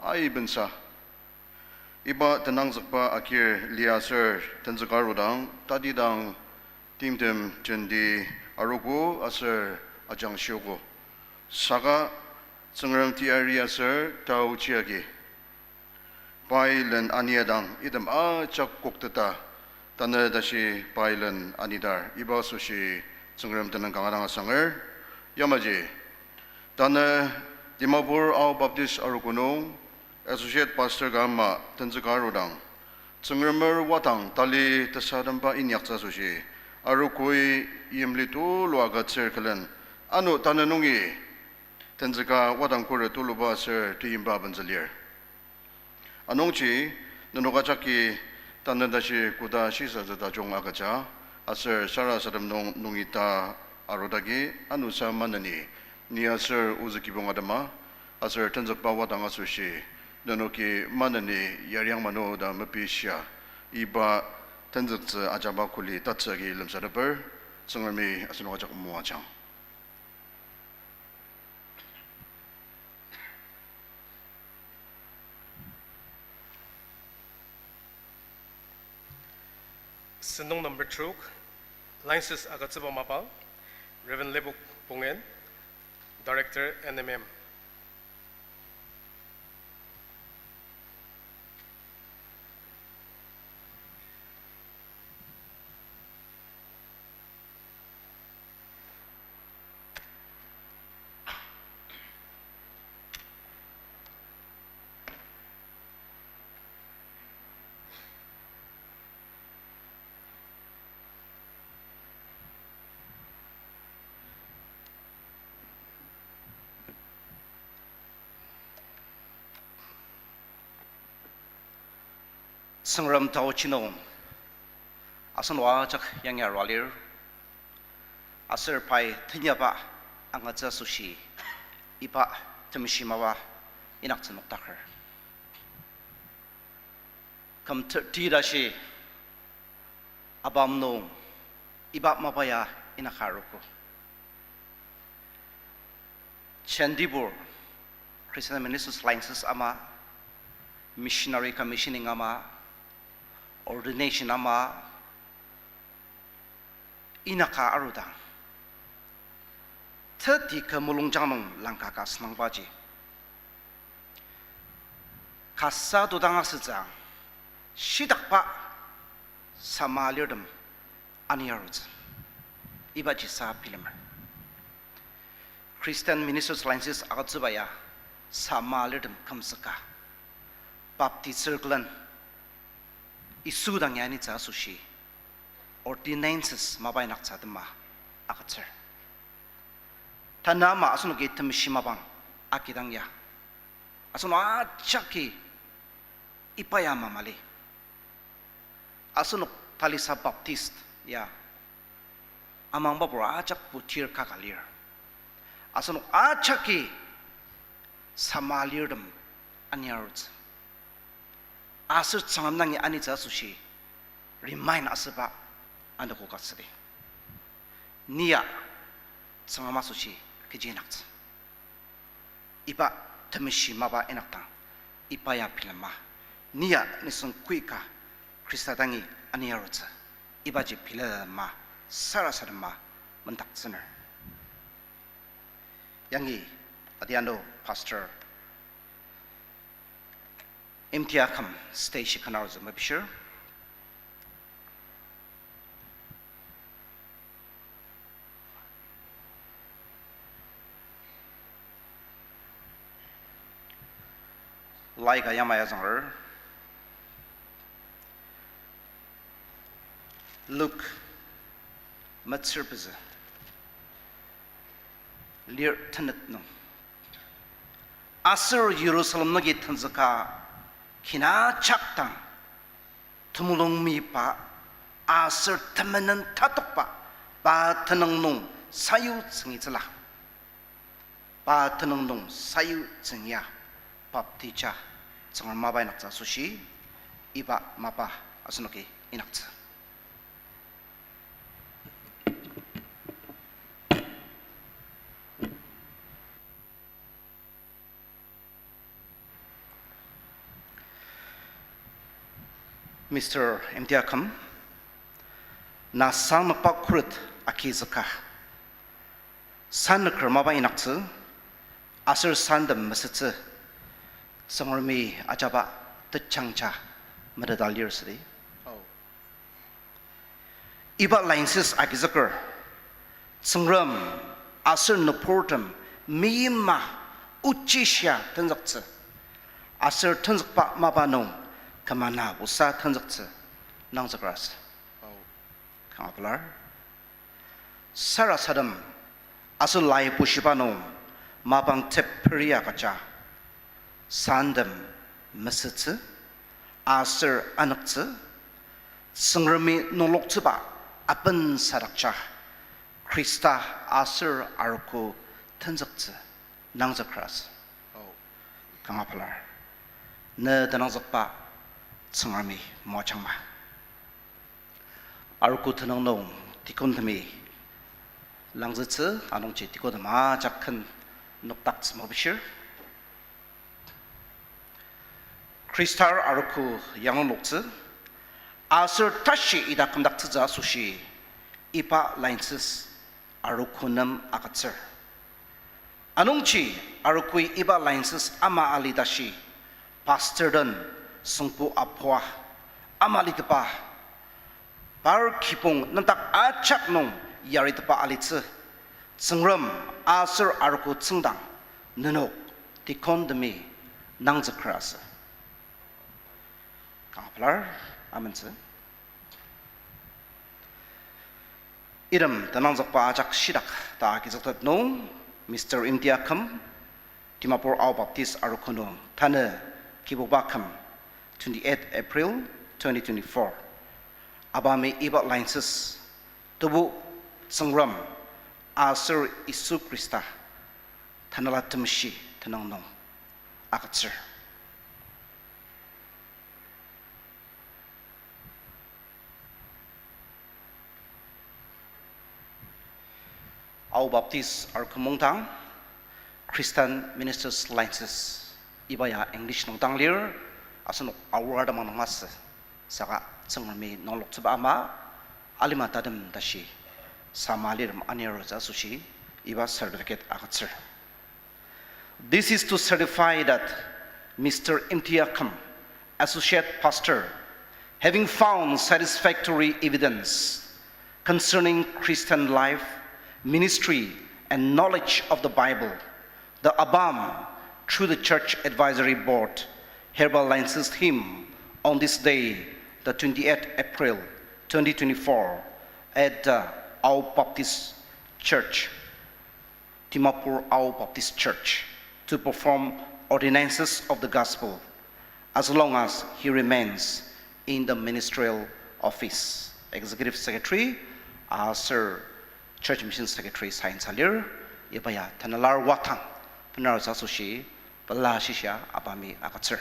Aibensa. Iba tenangzükba akir lia aser tenzüka arudang, tatidang timtem jenti arogo aser ajangshiogo. Saka Tsüngrem teyari aser taochi agi pai len aniadang item ajak kokteta, tanü tashi pai len anidar, iba asoshi Tsüngrem tenüng kanga dang asanger. Yamaji, tanü Dimapur Ao Baptist Arogo nung Associate Pastor ka ama tenzüka arudang, Tsüngremer wadang tali tesademba inyaktsü asoshi, arogoi yimli tulu agütsür külen, ano tanü nungi tenzüka wadang khuret tuluba aser teyimba benzülir. Anungji, nenok ajaki tanü tashi koda shisatsü tajung agüja, aser sarasadem nung nungi ta arudagi, anusa maneni, ni aser ozü kibong atema, aser tenzükba wadang asoshi, nenoki maneni yariang mano ta mepishia, iba tenzüktsü ajaba kuli tatsü agi lemsateper, Tsüngremi asenok ajak moajang. Sentong number trok, License agütsüba mapang, Reverend Lebok Pongen, Director, N M M. Tsüngrem taochi nung asen o ajak yangi arua lir, aser pai tenyaba angatsü asoshi iba temeshi mapa inyaktsü nokdaker. Küm thirty tashi ABAM nung iba mapa ya inyaka arogo. Jentibur Christian Ministers Alliances ama, Missionary Commissioning ama, Ordination ama, inyaka arudang, teti kü mulungjang nung langka ka asünangbaji, kasa todang asütsü, Shidakba sama lirtem aniarutsü. Ibaji sa bilemer. Christian Ministers Alliance agütsüba ya sama lirtem kümzüka. Baptist circle-en Yisu dangi anitsü asoshi ordinances mapa inyaktsü atema agütsür. Tanü ama asenoki temeshi mapang agidang ya, asenok ajaki iba ya mamali. Asenok talisa Baptist ya amangbabur ajak putir kaka lir. Asenok ajaki sama lirtem aniarutsü. Aser Tsüngrem dangi anitsü asoshi remind asüba anogo ka südi. Ni ya Tsüngrem asoshi kechi inyaktsü. Iba temeshi mapa inyakdang, iba ya bilema. Ni ya nisung koika Khrista dangi aniarutsü. Ibaji bilema, sarasadema mendaktsüner. Yangi adianu Pastor Imtia Akham stage-i ken arutsü mepishir. Laika yamai azünger. Luk metsür pezü, lir tenet nung. Aser Jerusalem nungi tenzüka kin ajak dang temulung meyipa aser temenen tatokba pa tenüng nung sayu tsüngitsüla. Pa tenüng nung sayu tsüngya baptija Tsüngrem mapa inyaktsü asoshi iba mapa asenoki inyaktsü. Mister Imtia Akham, na sangnükba khuret agizüka, sannüker mapa inyaktsü, aser santem mesütsü, Tsüngremi ajaba tejangja meteta lir südi. Iba Alliance agizüker, Tsüngrem aser nüburtem meima ochishia tenzüktsü, aser tenzükba mapa nung kümana osa tenzüktsü nangzüker asü. Kanga pelar. Sarasadem aser lai bushiba nung mapang tep peria kaja, santem mesütsü, aser anüktsü, Tsüngremi nungloktsüba aben sadakja, Khrista aser arogo tenzüktsü nangzüker asü. Kanga pelar. Ne tenangzükba Tsüngremi moajangma. Arogo tenüng nung deacon temi langzütsü, anungji deacon tem ajak ken nokdaktsü mepishir. Khristar arogo yanglungloktsü, aser tashi ita kümdaktsütsü asoshi iba Alliance arogo nem agütsür. Anungji arogoi iba Alliance ama ali tashi pastor den süngbu apua ama alitepa par kibong nüngdak ajak nung yaritepa alitsü, Tsüngrem aser arogo tsüngdang nenok deacon temi nangzüker asü. Kanga pelar, amentsü. Item tenangzükba ajak shitak ta agizüktet nung, Mister Imtia Akham, Dimapur Ao Baptist Arogo nung, tanü Kibuba küm, twenty-eight April twenty twenty-four. Abami iba Alliance, Tebu Tsüngrem aser Yisu Khrista, Tanela Temeshi tenüng nung agütsür. Ao Baptist Arogo mungdang, Christian Ministers Alliance, iba ya English nung dang lir, asenok Ao artem nung masü, saka Tsüngremi nungloktsüba ama, alima tatem tashi, sama lirtem anirotsü asoshi, iba certificate agütsür. This is to certify that Mister Imtia Akham, Associate Pastor, Having found satisfactory evidence concerning Christian life, ministry, and knowledge of the Bible, the ABAM, through the Church Advisory Board, hereby licenses him on this day, the twenty-eighth April twenty twenty-four, at the Ao Baptist Church, Dimapur Ao Baptist Church, to perform ordinances of the gospel as long as he remains in the ministerial office. Executive Secretary aser Church Mission Secretary sign sa lir, iba ya Tanela Wadang bener asoshi pela shisa ABAMi agütsür.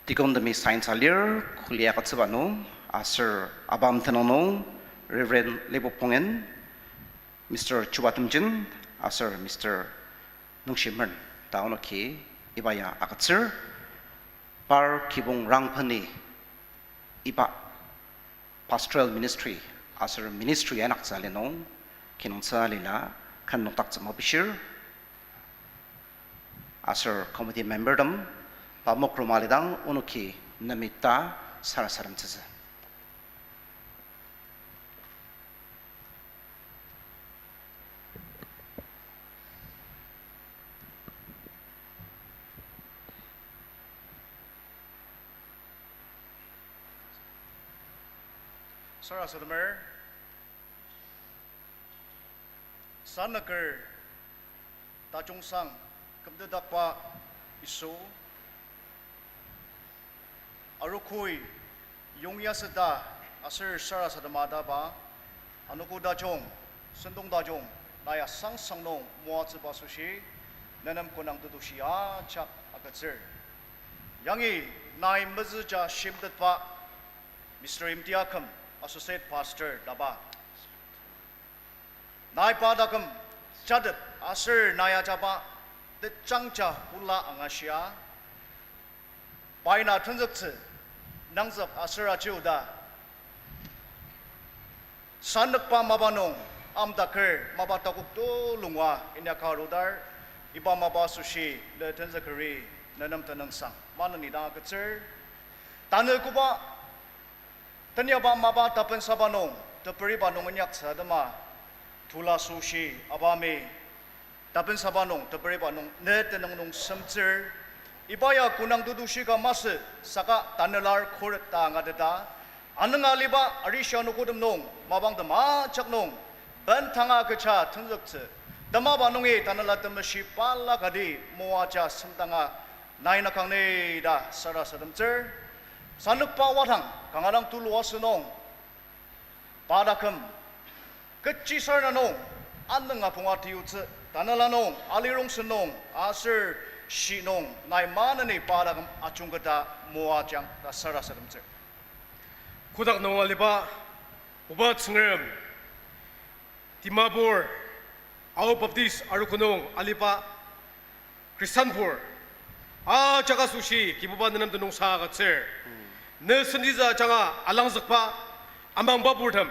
Deacon temi sign sa lir, kuli agütsüba nung, aser ABAM tenüng nung, Reverend Lebu Pongen, Mister Chuba Temjen, aser Mister Nungshimen, ta onoki iba ya agütsür, par kibong rangpeni iba pastoral ministry aser ministry inyaktsü ali nung kinungtsü alila ken nokdaktsü mapishir, aser committee membertem pa mokrom alidang onoki nemita sarasademtsütsü. Sarasademer, sanüker tajungsang kümtetdakba Yisu, arogoi yongyaseta aser sarasadema taba, anogo tajung, sentong tajung, nai asangsang nung moatsüba asoshi, nenem konang tetushi ajak agütsür. Yangi nai mezüja shimtetba Mister Imtiakem, Associate Pastor taba, nai pa taküm jatet aser nai ajaba tejangja ola angashia, pai na tenzüktsü nangzük aser ajiuda, sanükba mapa nung amdaker mapa takok tulunga inyaka arudar, iba mapa asoshi ne tenzükeri nenem tenüngsang maneni dang agütsür. Tanü koba teniaba mapa tapensaba nung, teperiba nung inyaktsü atema, tula asoshi ABAMi tapensaba nung, teperiba nung, ne tenüng nung semtsür. Iba ya konang tetushi ka masü, saka tanelar khuret ta angateta, anünga aliba arishi anogotem nung mapang tema ajak nung bendanga kecha tenzüktsü, temaba nungi Tanela Temeshi balaka di moaja semdanga nai nakang ni ta sarasademtsür. Sanükba wadang kanga dang tulu asünung, pa taküm kechisarena nung anünga punga tiyutsü, tanela nung alirongsen nung aser shi nung nai maneni pa taküm ajungketa moajang ta sarasademtsür. Kotak nung aliba, Oba Tsüngrem, Dimapur Ao Baptist arogo nung aliba Khristanpur ajak asoshi Kibuba nenem tenüngsang agütsür. Ne sentitsü ajanga alangzükba amangba purtem,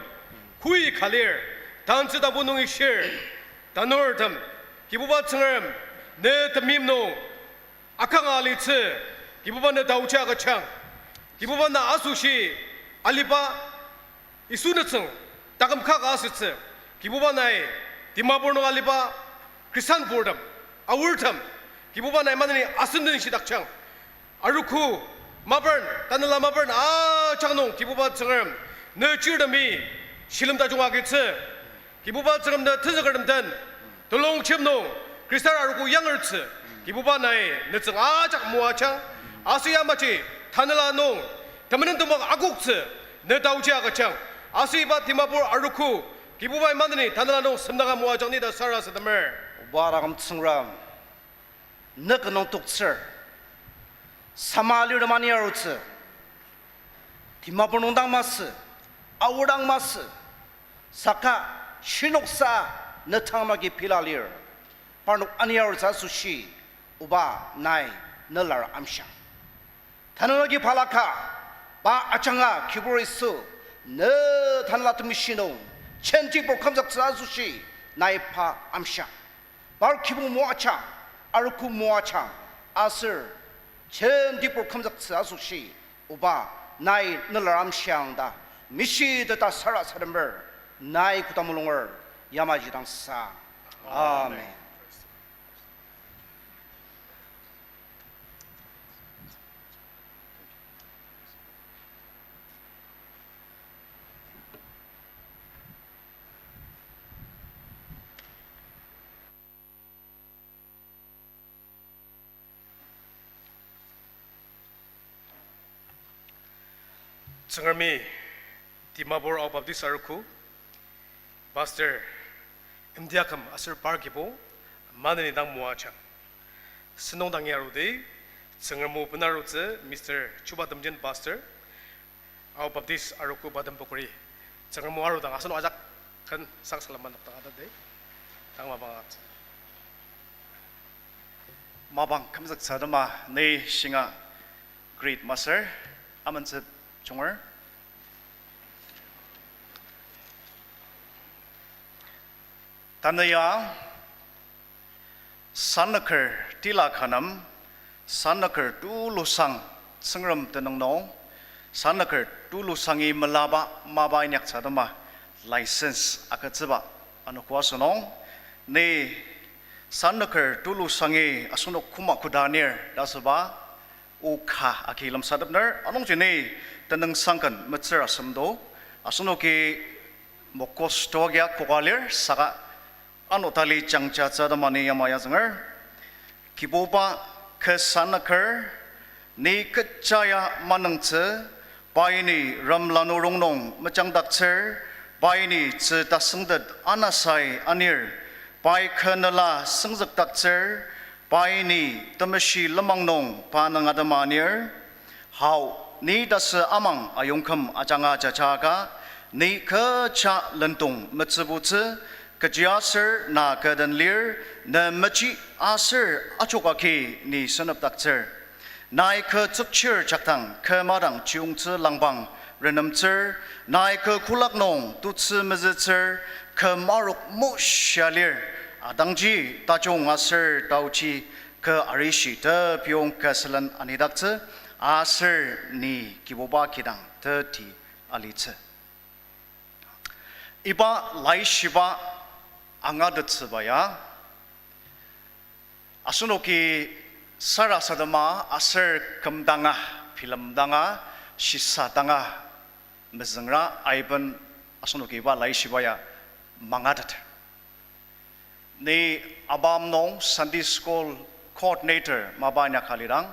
koi ka lir, tantsü tapu nungi shir, tanurtem, Kibuba Tsüngrem, ne temeim nung akanga alitsü, Kibuba ne taoji agüjang, Kibuba na asoshi aliba Yisu nütsüng taküm ka asütsü, Kibuba nai Dimapur nung aliba Khristanpurtem, aortem, Kibuba nai maneni asen den shidakjang. Arogo mapern, tanela mapern ajak nung Kibuba Tsüngrem, ne chirtemi shilem tajung agütsü, Kibuba Tsüngrem ne tenzükertem den, telongjem nung, Khristan arogo yangertsü, Kibuba nai nütsüng ajak moajang, aser yamaji tanela nung, temenen temang akoktsü, ne taoji agüjang, aser iba Dimapur arogo, Kibubai maneni tanela nung semdanga moajang ni ta sarasademer. Oba taküm Tsüngrem, ne kü nung toktsür, sama alirtem ani arutsü, Dimapur nung dang masü, Ao dang masü, saka shinoksa ne tang maki pela lir, parnok ani arutsü asoshi, Oba nai ne lar amshiang. Tanela agi balaka, pa ajanga Kibur Yisu, ne tanela temeshi nung, Jentibur kümzüktsü asoshi, nai pa amshiang. Par kibong moajang, arogo moajang, aser jentibur kümzüktsü asoshi, Oba, nai nelar amshiang ta, mishiteta sarasademer, nai koda mulunger, yamaji dang sang. Amen. Tsüngremi Dimapur Ao Baptist Arogo, Pastor Imtiaküm aser par kibong maneni dang moajang. Sentong dangi aruti, Tsüngrem o benarutsü Mister Chuba Temjen Pastor, Ao Baptist Arogo Padem Pokori. Tsüngrem o arudang asenok ajak ken sangsalam manok dang atadi. Tang mapang at. Mapang kümzüktsü atema ni shinga greet masür, amentsü junger. Tanü ya, sannüker tila ka nem, sannüker tulusang Tsüngrem tenüng nung, sannüker tulusangi melaba mapa inyaktsü atema license agütsüba anogo asünung, ni sannüker tulusangi asenok koma koda anir ta asüba, o ka agi lemsatepner, anungji ni tenüngsang ken metsür asem do, asenoki mokos toagia koka lir, saka ano tali jangjatsü atema ni yamai azünger. Kibuba, kü sannüker, ni kecha ya manüngtsü, pai ni rem lanurong nung mejangdaktsür, pai ni tzü tasüngtet anasai anir, pai kü nela süngzükdaktsür, pai ni temeshi lenmang nung pa nüng atema anir. Hao, ni tasü amang ayongküm ajanga jajaka, ni kecha lendong metsübutsü, kechiaser na kü den lir, ne mechi aser achokagi ni senepdaktsür. Nai kü tsükchir jakdang kü madang chiyungtsü langpang renemtsür, nai kü kolak nung tutsü mezütsür, kü marok moshia lir, atangji tajung aser taoji kü arishi tepiyong kü sülen anidaktsü, aser ni Kibuba kidang teti alitsü. Iba laishiba angatettsüba ya, asenoki sarasadema aser kümdanga, bilemdanga, shisadanga, mezüngra aiben asenoki iba laishiba ya mangateter. Ni ABAM nung Sunday School Coordinator mapa inyaka lidang,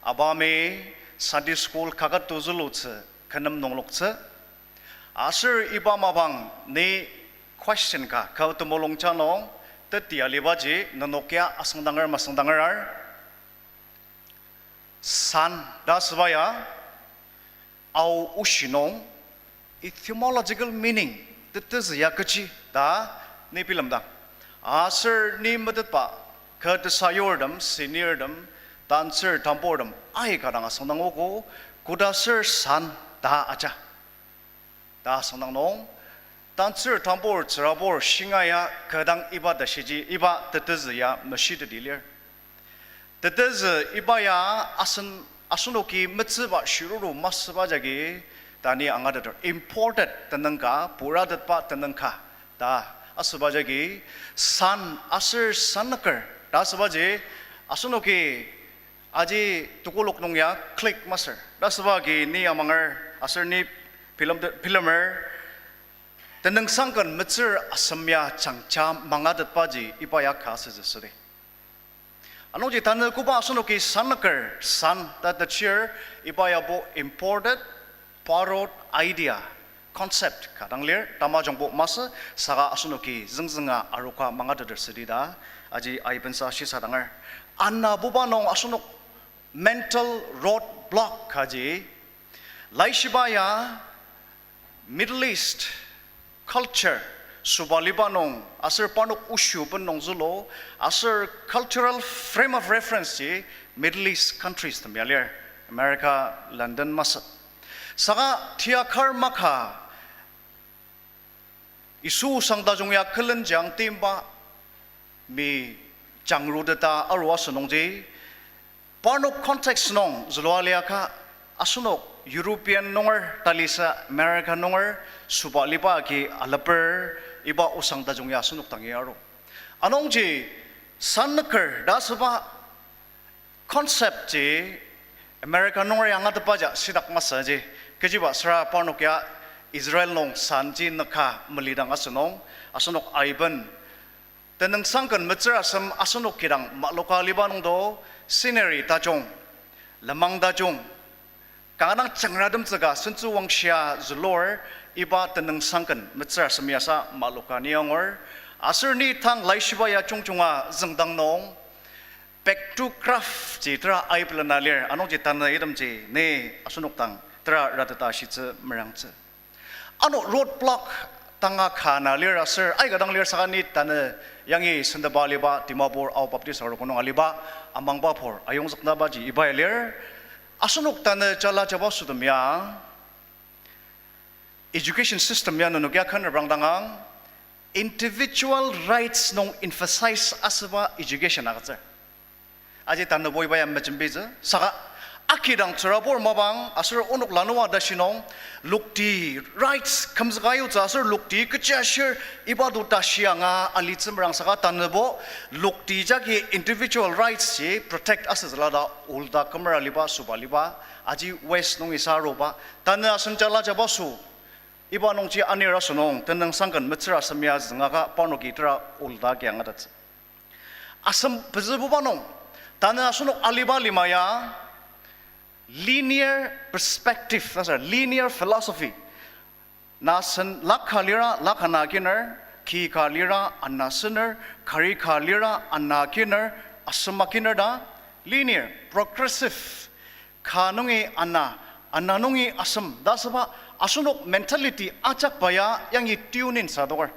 ABAM-i Sunday School kaket tozülutsü kü nem nungloktsü. Aser iba mapang ni question ka, kü temulung ja nung teti alibaji nenok ya asüngdanger masüngdanger ar. San ta asüba ya, Ao oshi nung etymological meaning, tetezü ya kechi ta ni bilemdang, aser ni metetba kü tesayurtem, seniortem, tantsür tamburtem aika dang asüngdangogo, kodaser san ta aja ta asüngdang nung, tantsür tambur tsürabur shinga ya kü dang iba tashiji, iba tetezü ya meshiteti lir. Tetezü iba ya asen, asenoki metsüba shiruru masüba jagi ta ni angateter, imported tenüng ka, puratetba tenüng ka ta asüba jagi, san aser sannüker ta asübaji, asenoki aji tekolak nung ya click masür ta asüba agi ni amanger aser ni bilem-, bilemer, tenüngsang ken metsür asem ya jangja mangatetbaji iba ya ka asütsü südi. Anungji tanü koba asenoki sannüker, san ta tachir, iba yabo imported, borrowed idea, concept ka dang lir, tamajungbo masü, saka asenoki züngzünga aroka mangateter südi ta aji aibensa shisa danger. Anabuba nung asenok mental road block kaji, laishiba ya Middle East culture süba liba nung, aser parnok oshi oben nung zülu, aser cultural frame of reference ji Middle East countries tem ya lir, America, London masü. Saka tia kar maka Yisu osang tajung ya külenjang timba mi jangruteta arua asünungji, parnok context nung zülua liaka, asenok European nunger talisa America nunger süba liba agi aleper iba osang tajung ya asenok dangi aru. Anungji sannüker ta asüba concept ji America nunger ya angatetba ja shitak masüji, kechiba süra parnok ya Israel nung sanji nüka melidang asünung, asenok aiben tenüngsang ken metsür asem asenok kidang maloka liba nungdo, scenery tajung, lenmang tajung, kanga dang jangratemtsüka sentsü wangshia zülur, iba tenüngsang ken metsür asem yasa maloka ni angur. Aser ni tang laishiba ya jungjunga züngdang nung, back to craft ji tera aipelena lir, anungji tanü itemji ni asenok dang tera rateta shitsü merangtsü. Ano roadblock tanga ka na lir aser aika dang lir saka ni tanü yangi sendaba aliba Dimapur Ao Baptist Arogo nung aliba amangba pur ayongzüknabaji iba ya lir. Asenok tanü jala jabasotem ya education system ya nenok ya khen reprangdangang, individual rights nung emphasize asüba education agütsür. Aji tanübo iba ya mejembitsü saka, akidang tsürabur mapang aser onok lanua tashi nung lokti rights kümzüka yutsü aser lokti kechi ashir iba to tashi anga alitsü merang saka tanübo lokti jagi individual rights ji protect asütsüla ta olda kümer aliba süba aliba aji West nungi sa aruba tanü asem jala jabaso iba nungji anir asünung tenüngsang ken metsür asem ya züngaka parnoki tera olda agi angatettsü. Asem pezübuba nung, tanü asenok aliba lima ya linear perspective, ta sür linear philosophy. Na sen laka lira laka na akiner, ki ka lira ana sener, kari ka lira ana akiner, asem akiner ta linear, progressive. Ka nungi ana, ana nungi asem ta asüba asenok mentality ajakba ya yangi tune in sa adoker.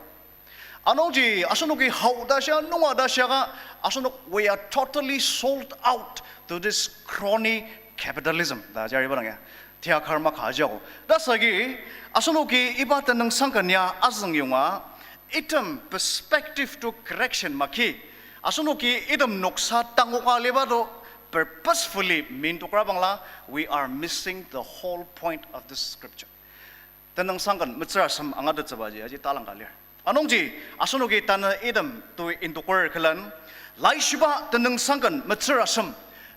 Anungji asenoki hao ta shia, nunga ta shiaka, asenok, we are totally sold out to this crony capitalism ta jari iba dang ya. Tia karma ka ajiago. Ta sagi, asenoki iba tenüngsang ken ya azüngyonga, item perspective to correction maki, asenoki item noksa tangoka aliba to purposefully mindokra bangla, we are missing the whole point of this scripture. Tenüngsang ken metsür asem angatettsübaji aji talangka lir. Anungji, asenoki tanü item to indoker külen, laishiba tenüngsang ken metsür asem,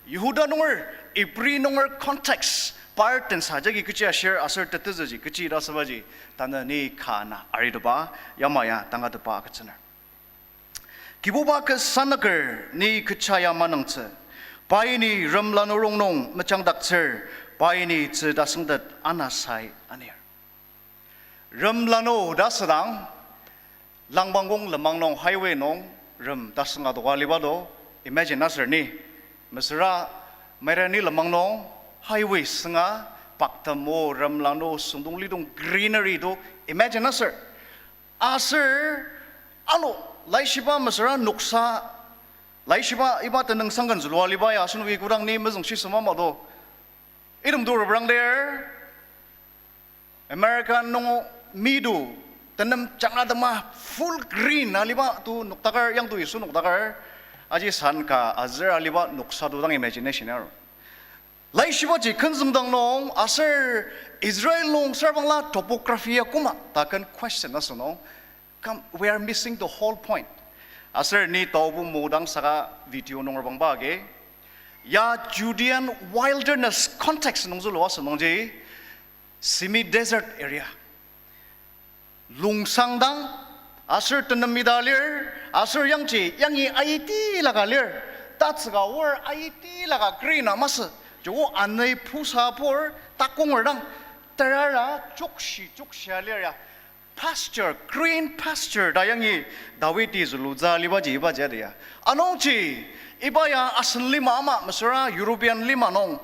Yihuda nunger, Ibri nunger context, par tensa jagi kechi ashir aser tetezüji kechi ta asübaji, tanü ni ka na aritoba, yamai ya tangatetba agütsüner. Kibuba kü sannüker ni kecha ya manungtsü, pai ni rem lanurong nung mejangdaktsür, pai ni tzü tasüngtet anasai anir. Rem lanu ta asüdang, Langbanggong lenmang nung highway nung rem tasünga adoka aliba to, imagine aser ni. Mesüra Mairani lenmang nung highway sünga, paktem o rem lanu süngdong lidong greenery to imagine aser. Aser ano laishiba mesüra noksa, laishiba iba tenüngsang ken zülua aliba ya asenoki kodang ni mezüng shisema ma to. Item to reprang lir, America nung mi to, tenem janga tema full green aliba to nokdaker, yangto Yisu nokdaker, aji san ka azür aliba noksa to dang imagination aru. Laishibaji kenzüngdang nung aser Israel nung sarbangla topography ya koma ta ken question asü nung, come, we are missing the whole point. Aser ni taobo modang saka video nung rebangba agi, ya Judean wilderness context nung zülu asü nungji, semi-desert area. Lungsang dang, aser tenem ita lir, aser yangji, yangi aiti laka lir, tatsüka or aiti laka green a masü, joko anei pusa pur, takonger dang, terara, chokshi, chokshia lir ya, pasture, green pasture ta yangi Dawidi zülutsü alibaji ibaji adia. Anungji, iba ya asen lima ama, mesüra European lima nung,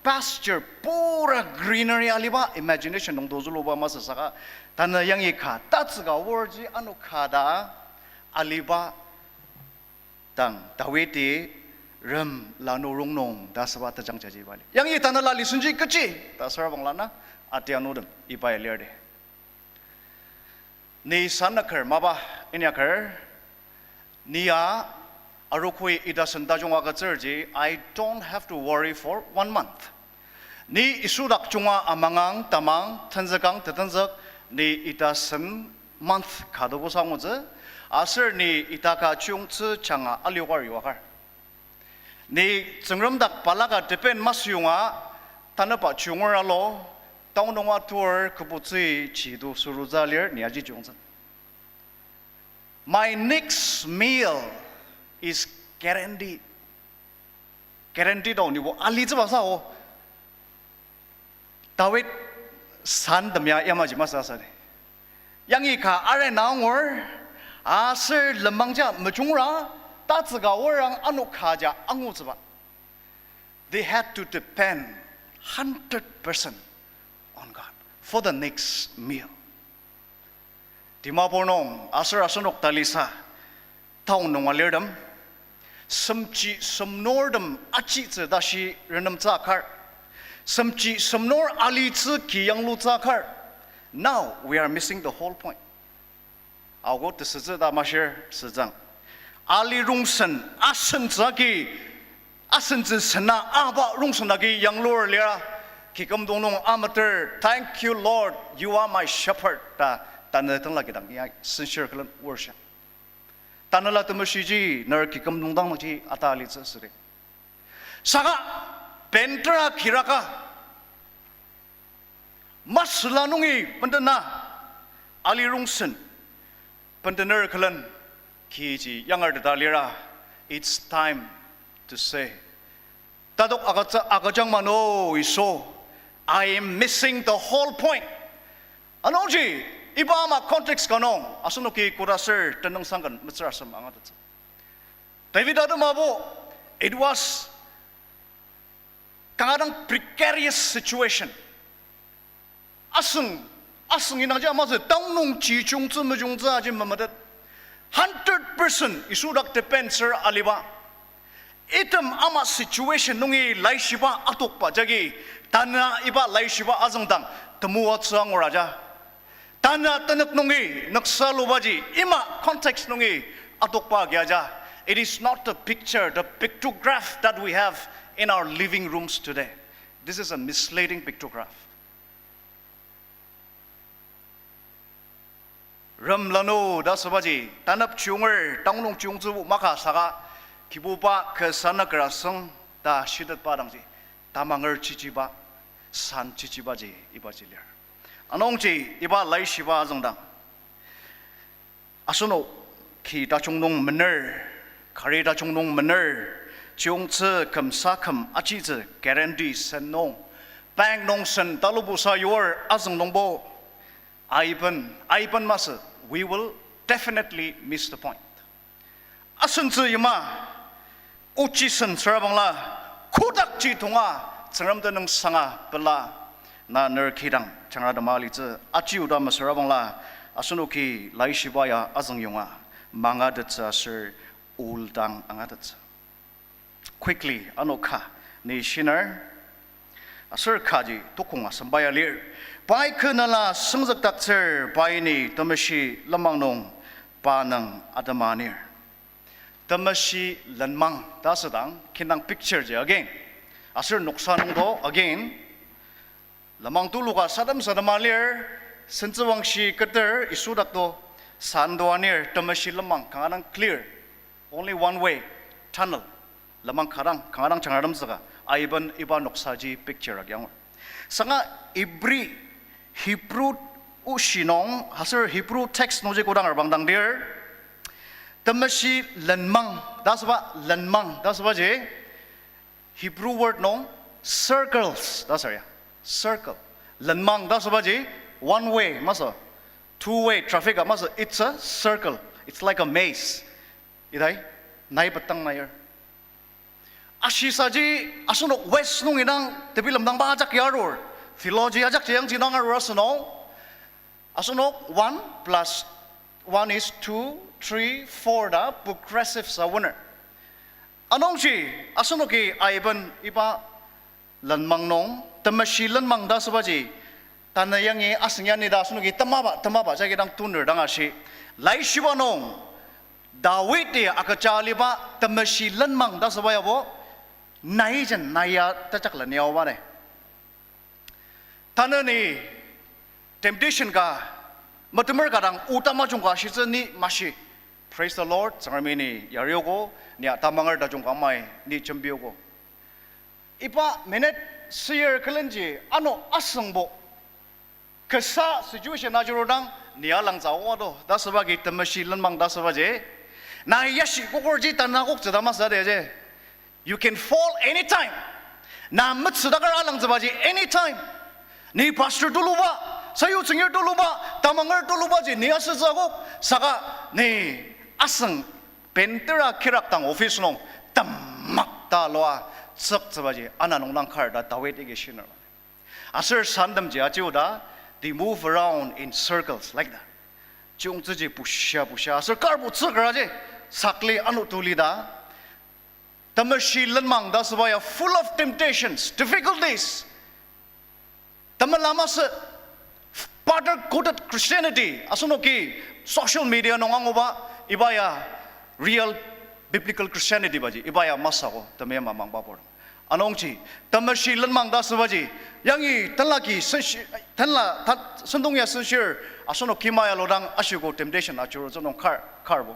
pasture, pura greenery aliba imagination nung to züluba masü saka, tanü yangi ka, tatsüka orji ano ka ta aliba dang Dawidi rem lanu rongnung ta asüba tejangjaji iba lir. Yangi tanela lisunji kechi ta sürabangla na, atianutem iba ya lir de. Ni sanaker mapa inyaker, ni ya arogoi ita sen tajung agütsürji, I don't have to worry for one month. Ni Yisu dak junga amangang, tamang, tenzükang, tetenzük, ni ita sen month ka tebusa angutsü, aser ni ita ka chiyungtsü janga alioker yuakar. Ni Tsüngrem dak balaka depend masüyonga, tanüba chiyungera lo, taonunga tur kübutsü chitu sürutsü lir ni aji chiyungtsü. My next meal is guaranteed. Guarantee dang nibo alitsüba sa o. David san temya yamaji masü asadi. Yangi ka arena angur, aser lenmangja mejungra, tatsüka orang ano kaja angutsüba. They had to depend hundred percent on God for the next meal. Dimapur nung aser asenok talisa, town nung alirtem, semchi semnurtem achitsü tashi renemtsü kar, semchi semnur alitsü ki yanglutsü kar. Now we are missing the whole point. Aogo tesütsü ta mashir sütsang. Ali rongsen asentsü agi, asentsü sena aba rongsen agi yanglur lira, kikümdong nung ameter, Thank you, Lord, you are my shepherd, ta tanü tenla kidang ya sincere külen worship. Tanela temeshiji ner kikümdong dangji ata alitsü südi. Saka pentera kiraka masüla nungi bendena ali rongsen bendener külen kiji yangerteta lira, it's time to say, tatok agütsü, agüjang mano Yisu, I am missing the whole point. Anungji, iba ama context ka nung asenoki kodaser tenüngsang ken metsür asem angatettsü. David atemabo, it was kanga dang precarious situation. Asüng, asüng inangji amazü, town nung chi chiyungtsü mejungtsü aji memetet. Hundred percent Yisu dak depend ser aliba. Item ama situation nungi laishiba atokba jagi, tanü iba laishiba azüngdang temoatsü anguraja. Tanü tenük nungi nüksa lubaji, ima context nungi atokba agiaja. It is not the picture, the pictograph that we have in our living rooms today. This is a misleading pictograph. Rem lanu ta sübaji, tanep chiunger, tangunung chiungtsübo maka saka, Kibuba kasa nükera süng ta shitetba dangji, tamanger chichiba, san chichibaji ibaji lir. Anungji iba laishiba azüngdang asenok ki tajung nung mener, kari tajung nung mener, chiungtsü küm sa küm achitsü guarantee sen nung, bank nung sen talubusa yur azüng nungbo, aiben, aiben masü, we will definitely miss the point. Asentsü yima, ochi sen sürabangla, kodakji tonga, Tsüngrem tenüngsanga pela, na ner kidang, jangra dema alitsü, aji oda mesürabangla, asenoki laishiba ya azüngyonga, mangatettsü aser oldang angatettsü. Quickly, ano ka, ni shiner, aser kaji tukong asem pai alir. Pai kü nala süngzükdaktsür, pai ni temeshi lenmang nung pa nung atema anir. Temeshi lenmang ta asüdang, kinang picture ji again. Aser noksa nungdo again. Lenmang tuluka sadem sadema lir, sentsüwangshi keter Yisu dakdo, sando anir, temeshi lenmang kanga dang clear. Only one way, tunnel. Lenmang kadang, kanga dang jangratemtsüka, aiben iba noksaji picture agi angur. Sanga Ibri, Hebrew oshi nung, aser Hebrew text nungji kodang arbang dangdir, temeshi lenmang, ta asüba lenmang, ta asübaji, Hebrew word nung circles, ta asür ya, circle. Lenmang ta asübaji one way masü, two way traffic a masü, it's a circle. It's like a maze. Idai, nai petang nair. Ashisaji asenok West nung indang tebilemdangba ajak yarur, theology ajakji yangji dang arur asünung. Asenok one plus one is two, three, four ta progressive sa winer. Anungji asenoki aiben iba lenmang nung, temeshi lenmang ta asübaji, Tanü yangi asüng ya ni ta asenoki temaba, temaba jagi dang tuner dang ashi. Laishiba nung, Dawidi agüja aliba temeshi lenmang ta asüba yabo, nai jen nai ya tejaklen ya oba ne. Tanü ni temptation ka, metemer ka dang o tamajung ka ashitsü ni mashi. Praise the Lord, Tsüngremi ni yariogo, ni tamanger tajung ka amai ni jembiogo. Iba minute süyir külenji ano asüngbo kasa situation ajurudang ni alangza oado, ta asüba agi temeshi lenmang ta asübaji. Na yashi kokorji tanü akoktsü ta masü de ji. You can fall anytime. Na metsüdaker alangzübaji anytime. Ni pastor tuluba, sayutsüngir tuluba, tamanger tulubaji ni asütsü akok, saka ni asüng pentera kirak dang office nung temak ta lua tsüktsübaji ana nung dang kar ta Dawid agi shiner. Aser sandemji ajiuda, they move around in circles like that. Chiyungtsüji pushia pushia aser karbo tsükeraji sakli ano tuli ta. Temeshi lenmang ta asüba ya full of temptations, difficulties. Temela masü, butter-coated Christianity, asenoki social media nung anguba, iba ya real biblical Christianity baji, iba ya masü ko, temeim amangba pur. Anungji, temeshi lenmang ta asübaji, yangi tenlaki senshi-, tenla ta-, sentong ya senshir, asenok kima ya lodang ashiko temptation ajurutsü nung kar, karbo.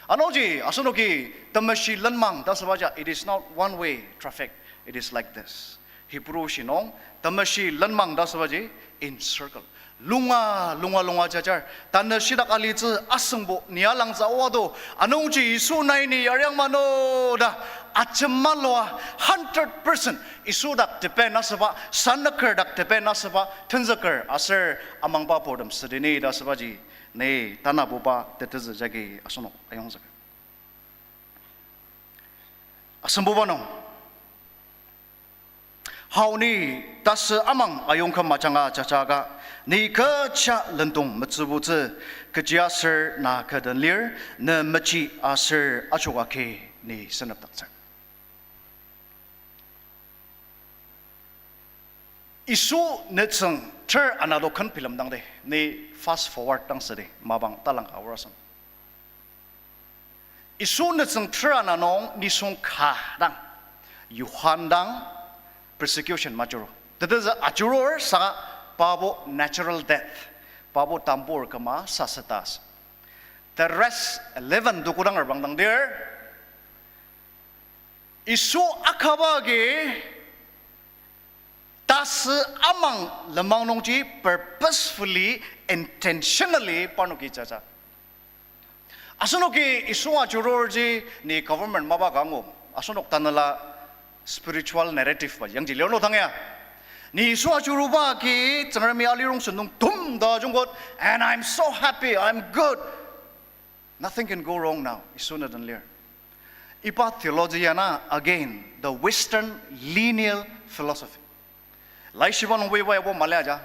Anungji, asenoki temeshi lenmang ta asübaji, it is not one way traffic, it is like this. Hebrew shi nung, temeshi lenmang ta asübaji, in circle. Lunga, lunga, lunga jajar. Tanü shitak alitsü asüngbo ni alangza oado. Anungji Yisu nai ni yariang mano ta ajema lua hundred percent Yisu dak depend asüba, sanüker dak depend asüba, tenzüker aser amangba purtem südini ta asübaji. Ni tanabuba tetezü jagi asenok ayongzüker. Asembuba nung, hao ni tasü amang ayongküm ajanga jajaka, ni kecha lendong metsübutsü, kechiaser na kü den lir, ne mechi aser achokaki ni senepdaktsür. Yisu nütsüng ter ana to ken bilemdang de, ni fast forward dang südi, mapang talang ka aor asem. Yisu nütsüng ter ana nung nisung ka dang, Johan dang persecution majuru. Tetezü ajurur saka pabo natural death, pabo tambur küma sasü ta asü. The rest eleven to kodang reprangdangdir, Yisu akaba agi tasü amang lenmang nungji purposefully, intentionally parnoki jaja. Asenoki Yisu ajururji ni government mapa ka angu, asenok tanela spiritual narrative ba yangji lir no tang ya. Ni Yisu ajuruba agi Tsüngremi alirongsen nung tum ta jungkot, and I'm so happy, I'm good. Nothing can go wrong now. Yisu neden lir. Iba theology ya na, again, the Western lineal philosophy. Laishiba nung weba yabo mali aja.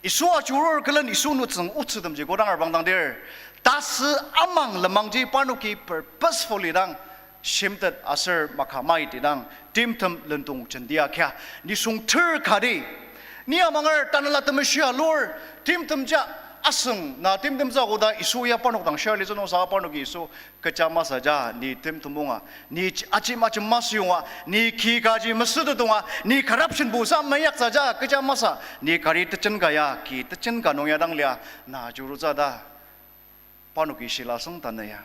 Yisu ajurur külen Yisu nütsüng otsütemji kodang reprangdangdir, tasü amang lenmangji parnoki purposefully dang shimtet aser makamai ti dang timtem lendong jendia kia nisung ter kati. Ni amanger tanela temeshi alur, timtemja asüng na timtemtsü koda Yisu ya parnok dang share litsü nung saka parnoki Yisu, kecha masü ja ni timtem munga, ni ch-, aji maji masü yonga, ni ki kaji mesütetonga, ni corruption busa meyaktsü ja kecha masü, ni kari tejen ka ya, ki tejen ka nung ya dang lia, na ajurutsü ta. Parnoki shila asüng tanü ya.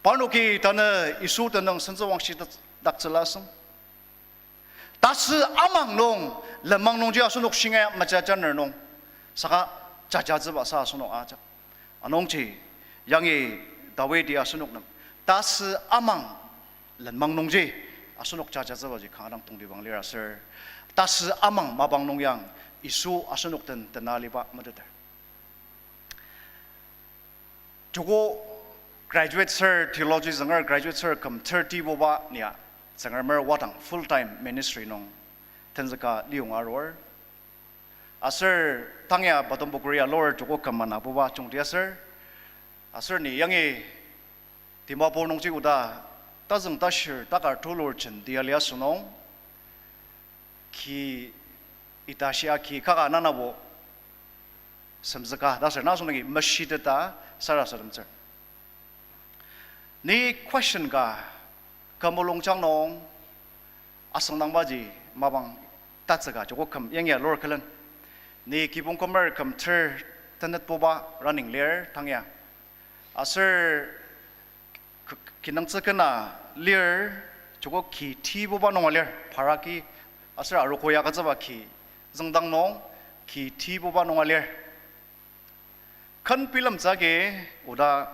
Parnoki tanü Yisu tenüng sentsüwangshi dak-, daktsüla asüng. Tasü amang nung, lenmang nungji asenok shinga majajaner nung, saka jajatsüba sa asenok ajak. Anungji, yangi Dawidi asenok nem, tasü amang lenmang nungji asenok jajatsübaji kanga dang tongtibang lir aser, tasü amang mapang nung yang Yisu asenok den tena aliba meteter. Joko graduate sir, theology zünger graduate sir küm thirty buba nia Tsüngremer wadang full time ministry nung tenzüka liyonga arur. Aser tang ya Badum Bokori alur joko küm anabuba jungti aser, aser ni yangi Dimapur nungji oda tazüng tashir takar tulur jenti alia asünung, ki Ita shia ki kaka nanabo semzüka ta aser na asenoki meshiteta sarasademtsür. Ni question ka kü mulungjang nung asüngdangbaji mapang tatsüka joko küm yangi alur külen. Ni kibong kümer küm ter tenetbuba running lir tang ya. Aser k-, kinungtsü kena lir, joko ki tibuba nunga lir, paraki aser arogo ya agütsüba ki züngdang nung ki tibuba nunga lir. Ken bilemtsü agi oda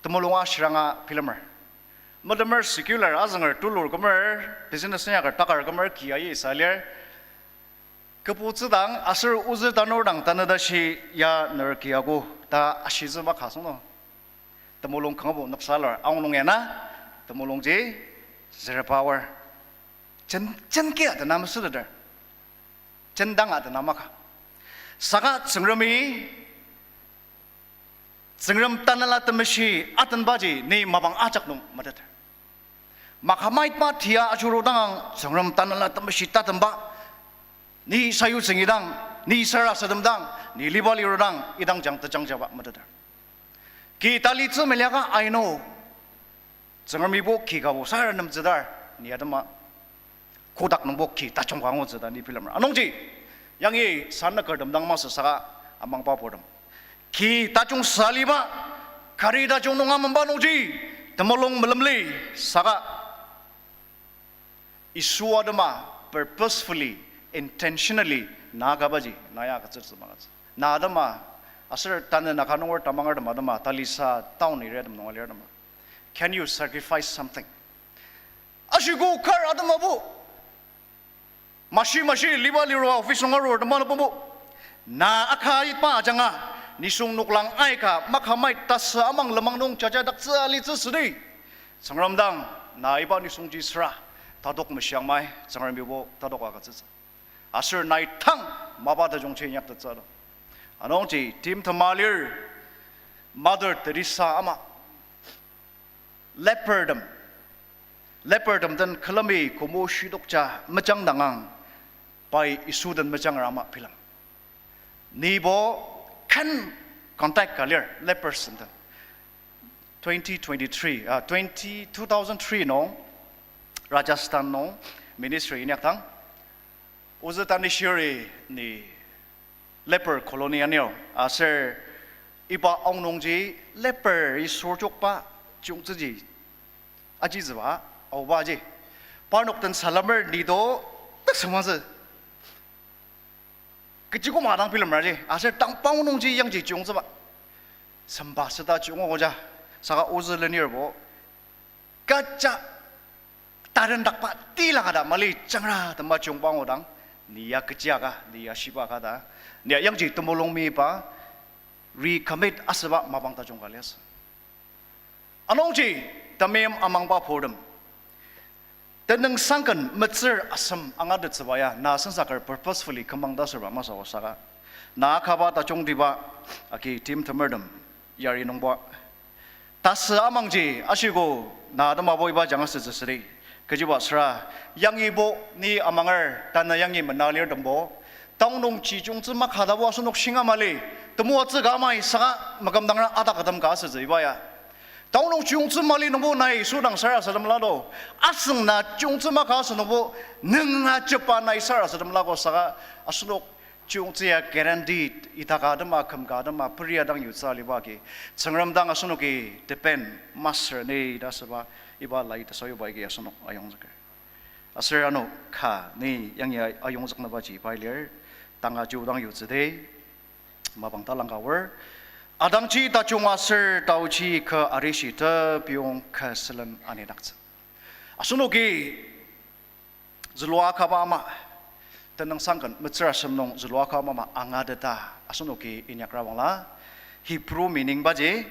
temulunga shiranga bilemer. Metemer secular azünger tulur kümer, business inyaker takar kümer ki ayi sa lir. Kübutsüdang aser ozü tanur dang tanü tashi ya ner ki ako ta ashitsü maka süngno. Temulung kangabo noksalar aonung ya na, temulungji zerbaor. Jen, jenkia tena mesüteter. Jendanga tena maka. Saka Tsüngremi Tsüngrem Tanela Temeshi atenbaji ni mapang ajak nung meteter. Makamaitba tia ajurudangang Tsüngrem Tanela Temeshi tatemba, ni sayutsüngidang, ni sarasademdang, ni liba lirudang, idang jang tejangjaba meteter. Ki talitsü meliaka I know. Tsüngremibo ki kabo saranemtsüdar, ni atema kotak nungbo ki tajung ka angutsü ta ni bilemer. Anungji, yangi sanakertem dang masü saka amangba purtem. Ki tajung saliba, kari tajung nung amenba nungji, temulung melemli saka Yisu atema purposefully, intentionally na kabaji na ya agütsütsü mangtsü. Na atema aser tanü naka nunger tamangertem atema talisa town area tem nung alirtema, can you sacrifice something? Ashiko kar atemabo mashi mashi liba lirua office nung arur tema nübabo, na aka iba ajanga, nisung noklang aika makamai tasü amang lenmang nung jajadaktsü alitsü südi, Tsüngrem dang na iba nisungji süra tatok meshiang mai, Tsüngremibo tatok agütsütsü. Aser nai tang mapa tajungji inyaktettsü ado. Anungji timtema lir Mother Teresa ama, lepertem, lepertem den külemi komo shidokja mejangdangang pai Yisu den mejanger ama bilang. Nibo ken contact ka lir lepers den. Twenty twenty-three, ah, twenty, two thousand three nung, Rajasthan nung ministry inyakdang, ozü tanü shiri ni leper colony anir, aser iba aonungji leper isor jokba chiyungtsüji ajizüba aoba ji. Parnok den salamer ni to tesüngmangtsü. Kechi koma dang bilemer ji, aser tang pa aonungji yangji chiyungtsüba. Semba süta chiyungogo ja, saka ozü lenirbo kecha tarendakba tila ka ta mali jangra tema chiyungba angudang, ni ya kechi aka, ni ya shiba ka ta, ni ya yangji temulung meyipa recommit asüba mapang tajung ka liasü. Anungji temeim amangba purtem, tenüngsang ken metsür asem angatettsüba ya na sensaker purposefully kümbang ta asürba masü saka, na akaba tajungtiba agi timtemertem yari nungbo tasü amangji ashiko na atemabo iba jang asütsü südi. Kechiba süra, yangibo ni amanger tanü yangi mena lirtembo, town nungji chiyungtsü makatabo asenok shinga mali, temoatsü ka amai saka makümdangra adak atem ka asütsü iba ya. Town nung chiyungtsü mali nungbo nai Yisu dang sarasadem lado. Asüng na chiyungtsü maka asünungbo nünga jepa nai sarasadem lako saka asenok chiyungtsü ya guaranteed ita ka atema küm ka atema peria dang yutsü aliba agi Tsüngrem dang asenoki depend masür ni ta asüba iba lai tesayuba agi asenok ayongzüker. Aser ano ka ni yangi ayongzüknübaji pai lir, tanga jiodang yutsüdi, mapang talangka aor. Atangji tajung aser taoji kü arishi tepiyong kü sülen anidaktsü. Asenoki zülua kaba ama, tenüngsang ken metsür asem nung zülua kaba ama angateta asenoki inyakrabangla, Hebrew meaning baji,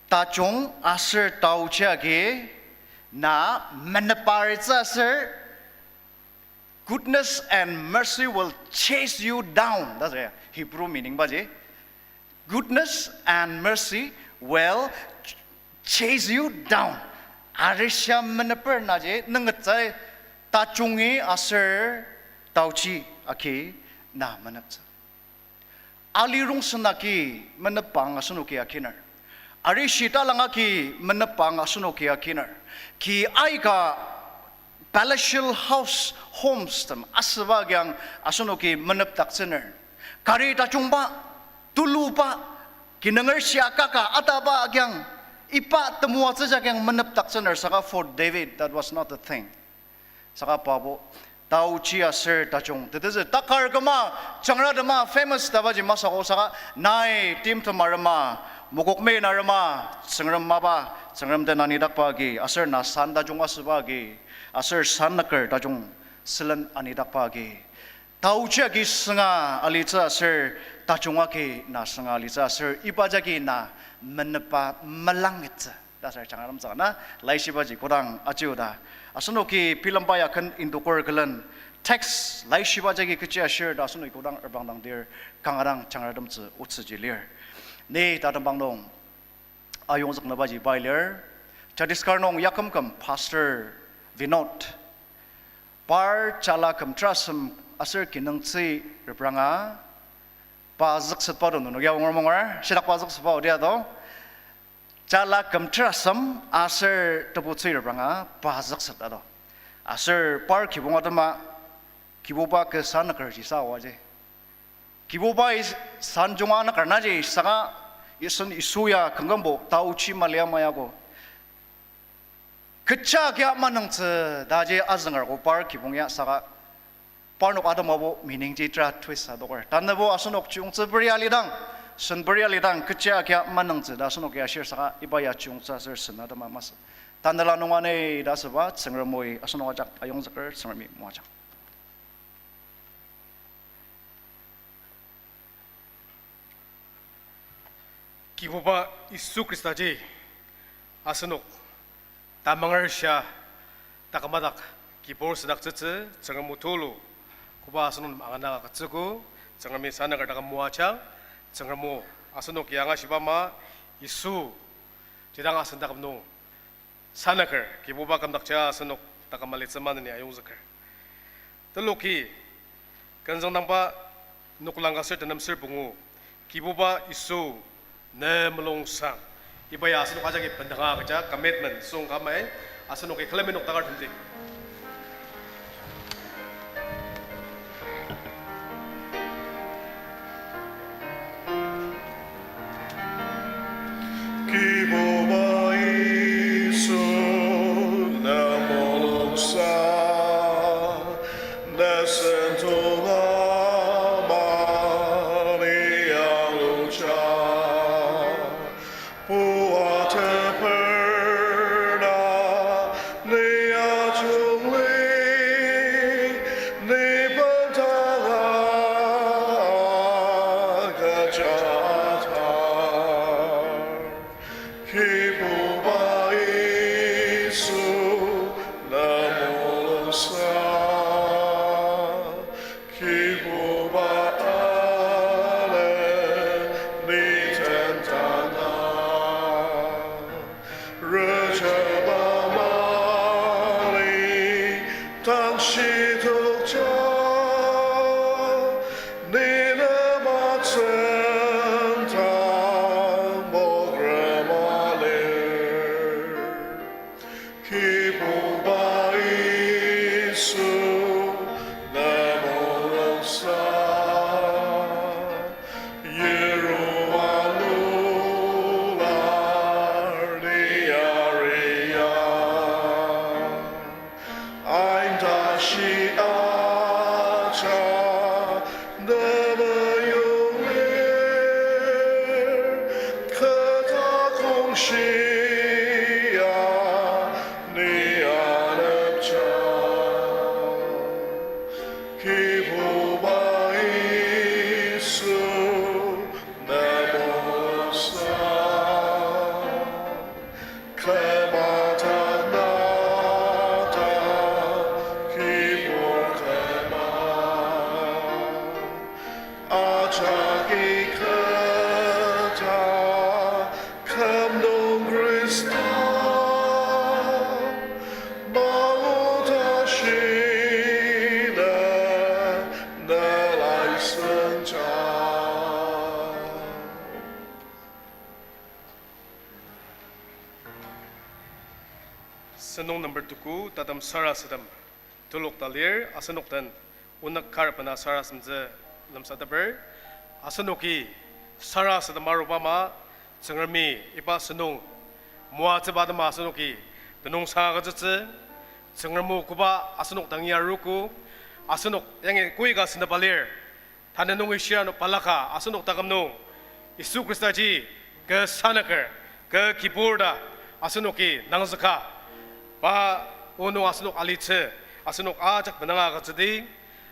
tajung aser taoji agi na meneparitsü aser goodness and mercy will chase you down. That's a Hebrew meaning baji. Goodness and mercy will chase you down. Arishia meneper naji nüngetsü tajungi aser taoji agi na meneptsü. Ali rongsen agi menepba ang asenoki aginer. Arishi talang agi menepba ang asenoki aginer. Ki aika palatial house, homes tem asüba agi ang asenoki menepdaktsüner. Kari tajungba, tuluba, kinunger shia kaka ataba agi ang, iba temoatsü jagi ang menepdaktsüner saka for David, that was not a thing. Saka pabo, taochi aser tajung. Tetezü takar küma, jangra tema famous tabaji masü ko saka, nai timtem arema, mokokmen arema, Tsüngrem mapa, Tsüngrem den anidakba agi, aser na san tajung asüba agi, aser san nüker tajung sülen anidakba agi. Taochi agi sünga alitsü aser tajung agi na sünga alitsü aser iba jagi na menepa melangitsü. Ta aser jangratemtsü na, laishibaji kodang ajiuda. Asenoki bilemba ya ken indoker külen text laishiba jagi kechi ashir ta asenoki kodang reprangdangdir kanga dang jangratemtsü otsüji lir. Ni tatembang nung ayongzüknübaji pai lir. Chhattisgarh nung yakümküm Pastor Vinod. Par jala kümtsürasem aser kinungtsü repranga, pa züksetba to nenoki aonger munger, shitakba züksetba odi ato. Jala kümtsürasem aser tebutsü repranga, pa zükset ato. Aser par kibong atema, Kibuba kasa nükerji sa oaji. Kibubai san junga nüker naji saka, Yisun Yisu ya kangkümbo taochi malia mayako. Kecha kia manungtsü taji azünger ko par kibong ya saka, parnok atemabo meaning ji tera twist adoker. Tanübo asenok chiyungtsü peria lidang, sen peria lidang, kecha kia manungtsü ta asenok ya shir saka, iba ya chiyungtsü aser sen atema masü. Tanela nung ani ta asüba, Tsüngrem oi asenok ajak ayongzüker, Tsüngremi moajang. Kibuba Yisu Khristaji asenok tamanger shia taküm adak kibur südaktsütsü Tsüngrem o tulu koba asenok nem angana agütsüogo. Tsüngremi sanaker taküm moajang. Tsüngrem o asenok ya angashiba ama Yisu jidang asen taküm nung sanaker, Kibuba kümdaktsü asenok taküm alitsü maneni ayongzüker. Teloki, kenzüngdangba noklang ka ser tenem ser pungu, Kibuba Yisu, ne mulungsang. Iba ya asenok ajaki bendanga agüja commitment song ka amai, asenoki külemi nok takar temdi. Kibuba Yisu, ne mulungsa, ne sen tonga mani aluja. Pua teper na ni ajungli, ni bendanga agüjatar. Kibuba Yisu, ne mulungsa, Kibuba ale ni tentana. Rejeba mali tangshitukja, ni ne matsüngdang mokrema lir. Kibuba Yisu, ne mulungsa, yiruba lular ni yaria. Ain tashi aja ne meyonglir, kü takongshia ni Sentong number tuku, tatem sarasadem telok ta lir, asenok den onük kar bena sarasademtsü lemsateper. Asenoki sarasadem aruba ama, Tsüngremi iba sentong moatsüba atema asenoki tenüngsang agütsütsü. Tsüngrem o koba asenok dangi arogo, asenok yangi koika sentepa lir. Tanü nungi shia ano balaka asenok taküm nung Yisu Khristaji kü sanüker, kü kibur ta asenoki nangzüka. Pa o nung asenok alitsü, asenok ajak benanga agütsüdi,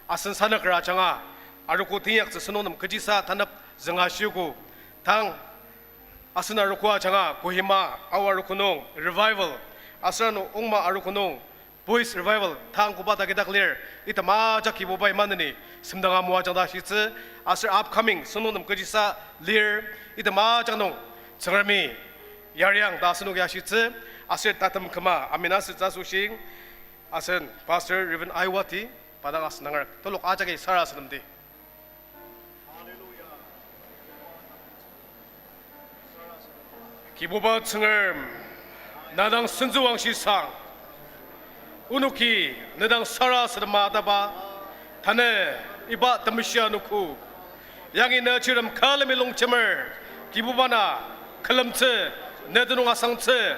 asen sanüker ajanga arogo teinyaktsü sentong nem kechisa tanep zünga shiogo. Tang asen arogo ajanga Kohima Ao arogo nung revival, aser ano Ongma arogo nung boys revival tang koba takidak lir, item ajak Kibubai maneni semdanga moajang ta ashitsü, aser upcoming sentong nem kechisa lir, item ajak nung Tsüngremi yariang ta asenoki ashitsü, aser tatem küma amina sütsü asoshi, asen Pastor Reverend Aiwati, pa dang asen nanger telok ajaki sarasademdi. Kibuba Tsüngrem, na dang sentsüwangshi sang. Onoki ne dang sarasadema ataba, tanü iba temeshi anogo yangi ne chirem külemi longjemer, Kibuba na külemtsü, ne tenüng asangtsü,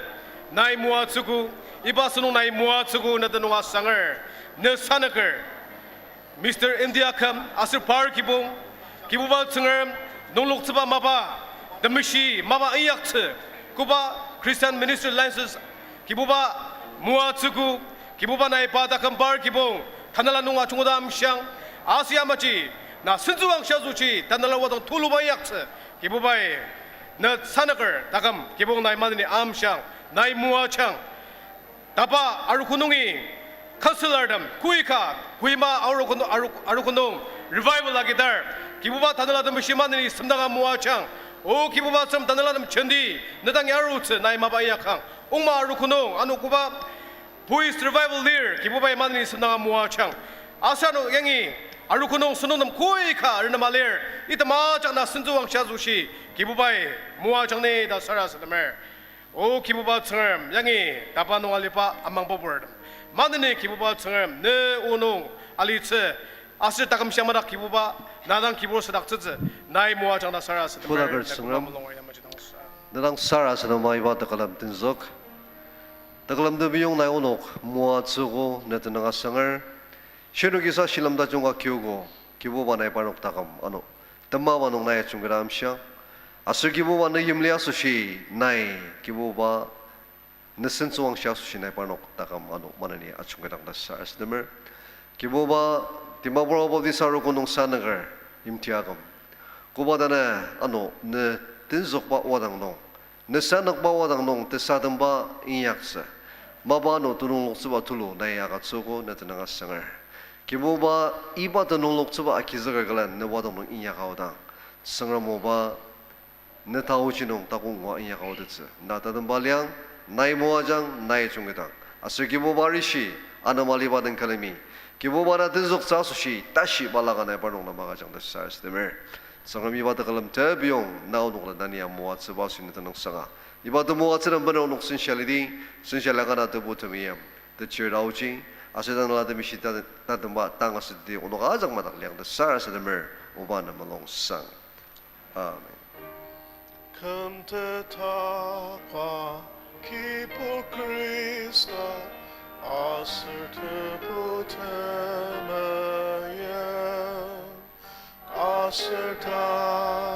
nai moatsüogo, iba sentong nai moatsüogo ne tenüng asanger, ne sanüker Mister India küm aser par kibong, Kibuba Tsüngrem, nungloktsüba mapa temeshi mapa inyaktsü, koba Christian Ministry Alliances, Kibuba moatsüogo, Kibuba nai pa taküm par kibong, tanela nung ajungkoda amshiang, aser yamaji na sentsüwangshi asoshi tanela wadang tuluba inyaktsü, Kibubai, ne sanüker taküm kibong nai maneni amshiang, nai moajang. Tapa arogo nungi counselortem koika Kohima arogo nu-, arogo, arogo nung revival agidar, Kibuba tanela temeshi maneni semdanga moajang. O Kibuba Tsüngrem, tanelatem jenti ne dang arutsü nai mapa inyakang. Ongma arogo nung ano koba boys revival lir, Kibubai maneni semdanga moajang. Aser ano yangi arogo nung sentong nem koika renema lir, item ajak na sentsüwangshi asoshi Kibubai moajang ni ta sarasademer. O Kibuba Tsüngrem, yangi tapa nung aliba amangbaburtem maneni Kibuba Tsüngrem ne o nung alitsü, aser taküm shamadak Kibuba, na dang kibur sadaktsütsü, nai moajang ta sarasademer. Kodaker Tsüngrem, mulung yamaji dang sa. Ne dang sarasadema iba tekülem tenzük. Tekülem tebiyong nai onok moatsüogo ne tenüng asanger. Shinoki sa shilem tajung ka kiogo, Kibuba nai parnok taküm ano temaba nung nai ajungketa amshiang. Aser Kibuba ne yimli asoshi nai, Kibuba ne sentsüwangshi asoshi nai parnok taküm ano maneni ajungketang ta sarasademer. Kibuba, Dimapur Ao Baptist arogo nung sanüker yimti aküm, koba tanü ano ne tenzükba wadang nung, ne sanükba wadang nung tesademba inyaktsü, mapa ano tenüng loktsüba tulu nai agütsüogo ne tenüng asanger. Kibuba, iba tenüng loktsüba agizüker külen ne wadang nung inyaka aodang, Tsüngrem oba, ne taoji nung takok ngua inyaka aotettsü na tatemba liang, nai moajang, nai jungketang. Aser Kibuba arishi, anema aliba den külemi, Kibuba na tenzüktsü asoshi tashi balaka nai parnok nem agüjang ta sarasademer. Tsüngrem, iba tekülem tebiyong na onok la nania moatsüba asoshi ne tenüngsanga. Iba temoatsü nem benok onok sensa lidi, sensa laka na tebu temeim, techir taoji, aser tanela temeshi ta-, tatemba tang asüdi onok ajak madak liang ta sarasademer, oba ne mulung sang. Amen. Kümtetakba Kibur Khrista, aser tebu temeim, aser ta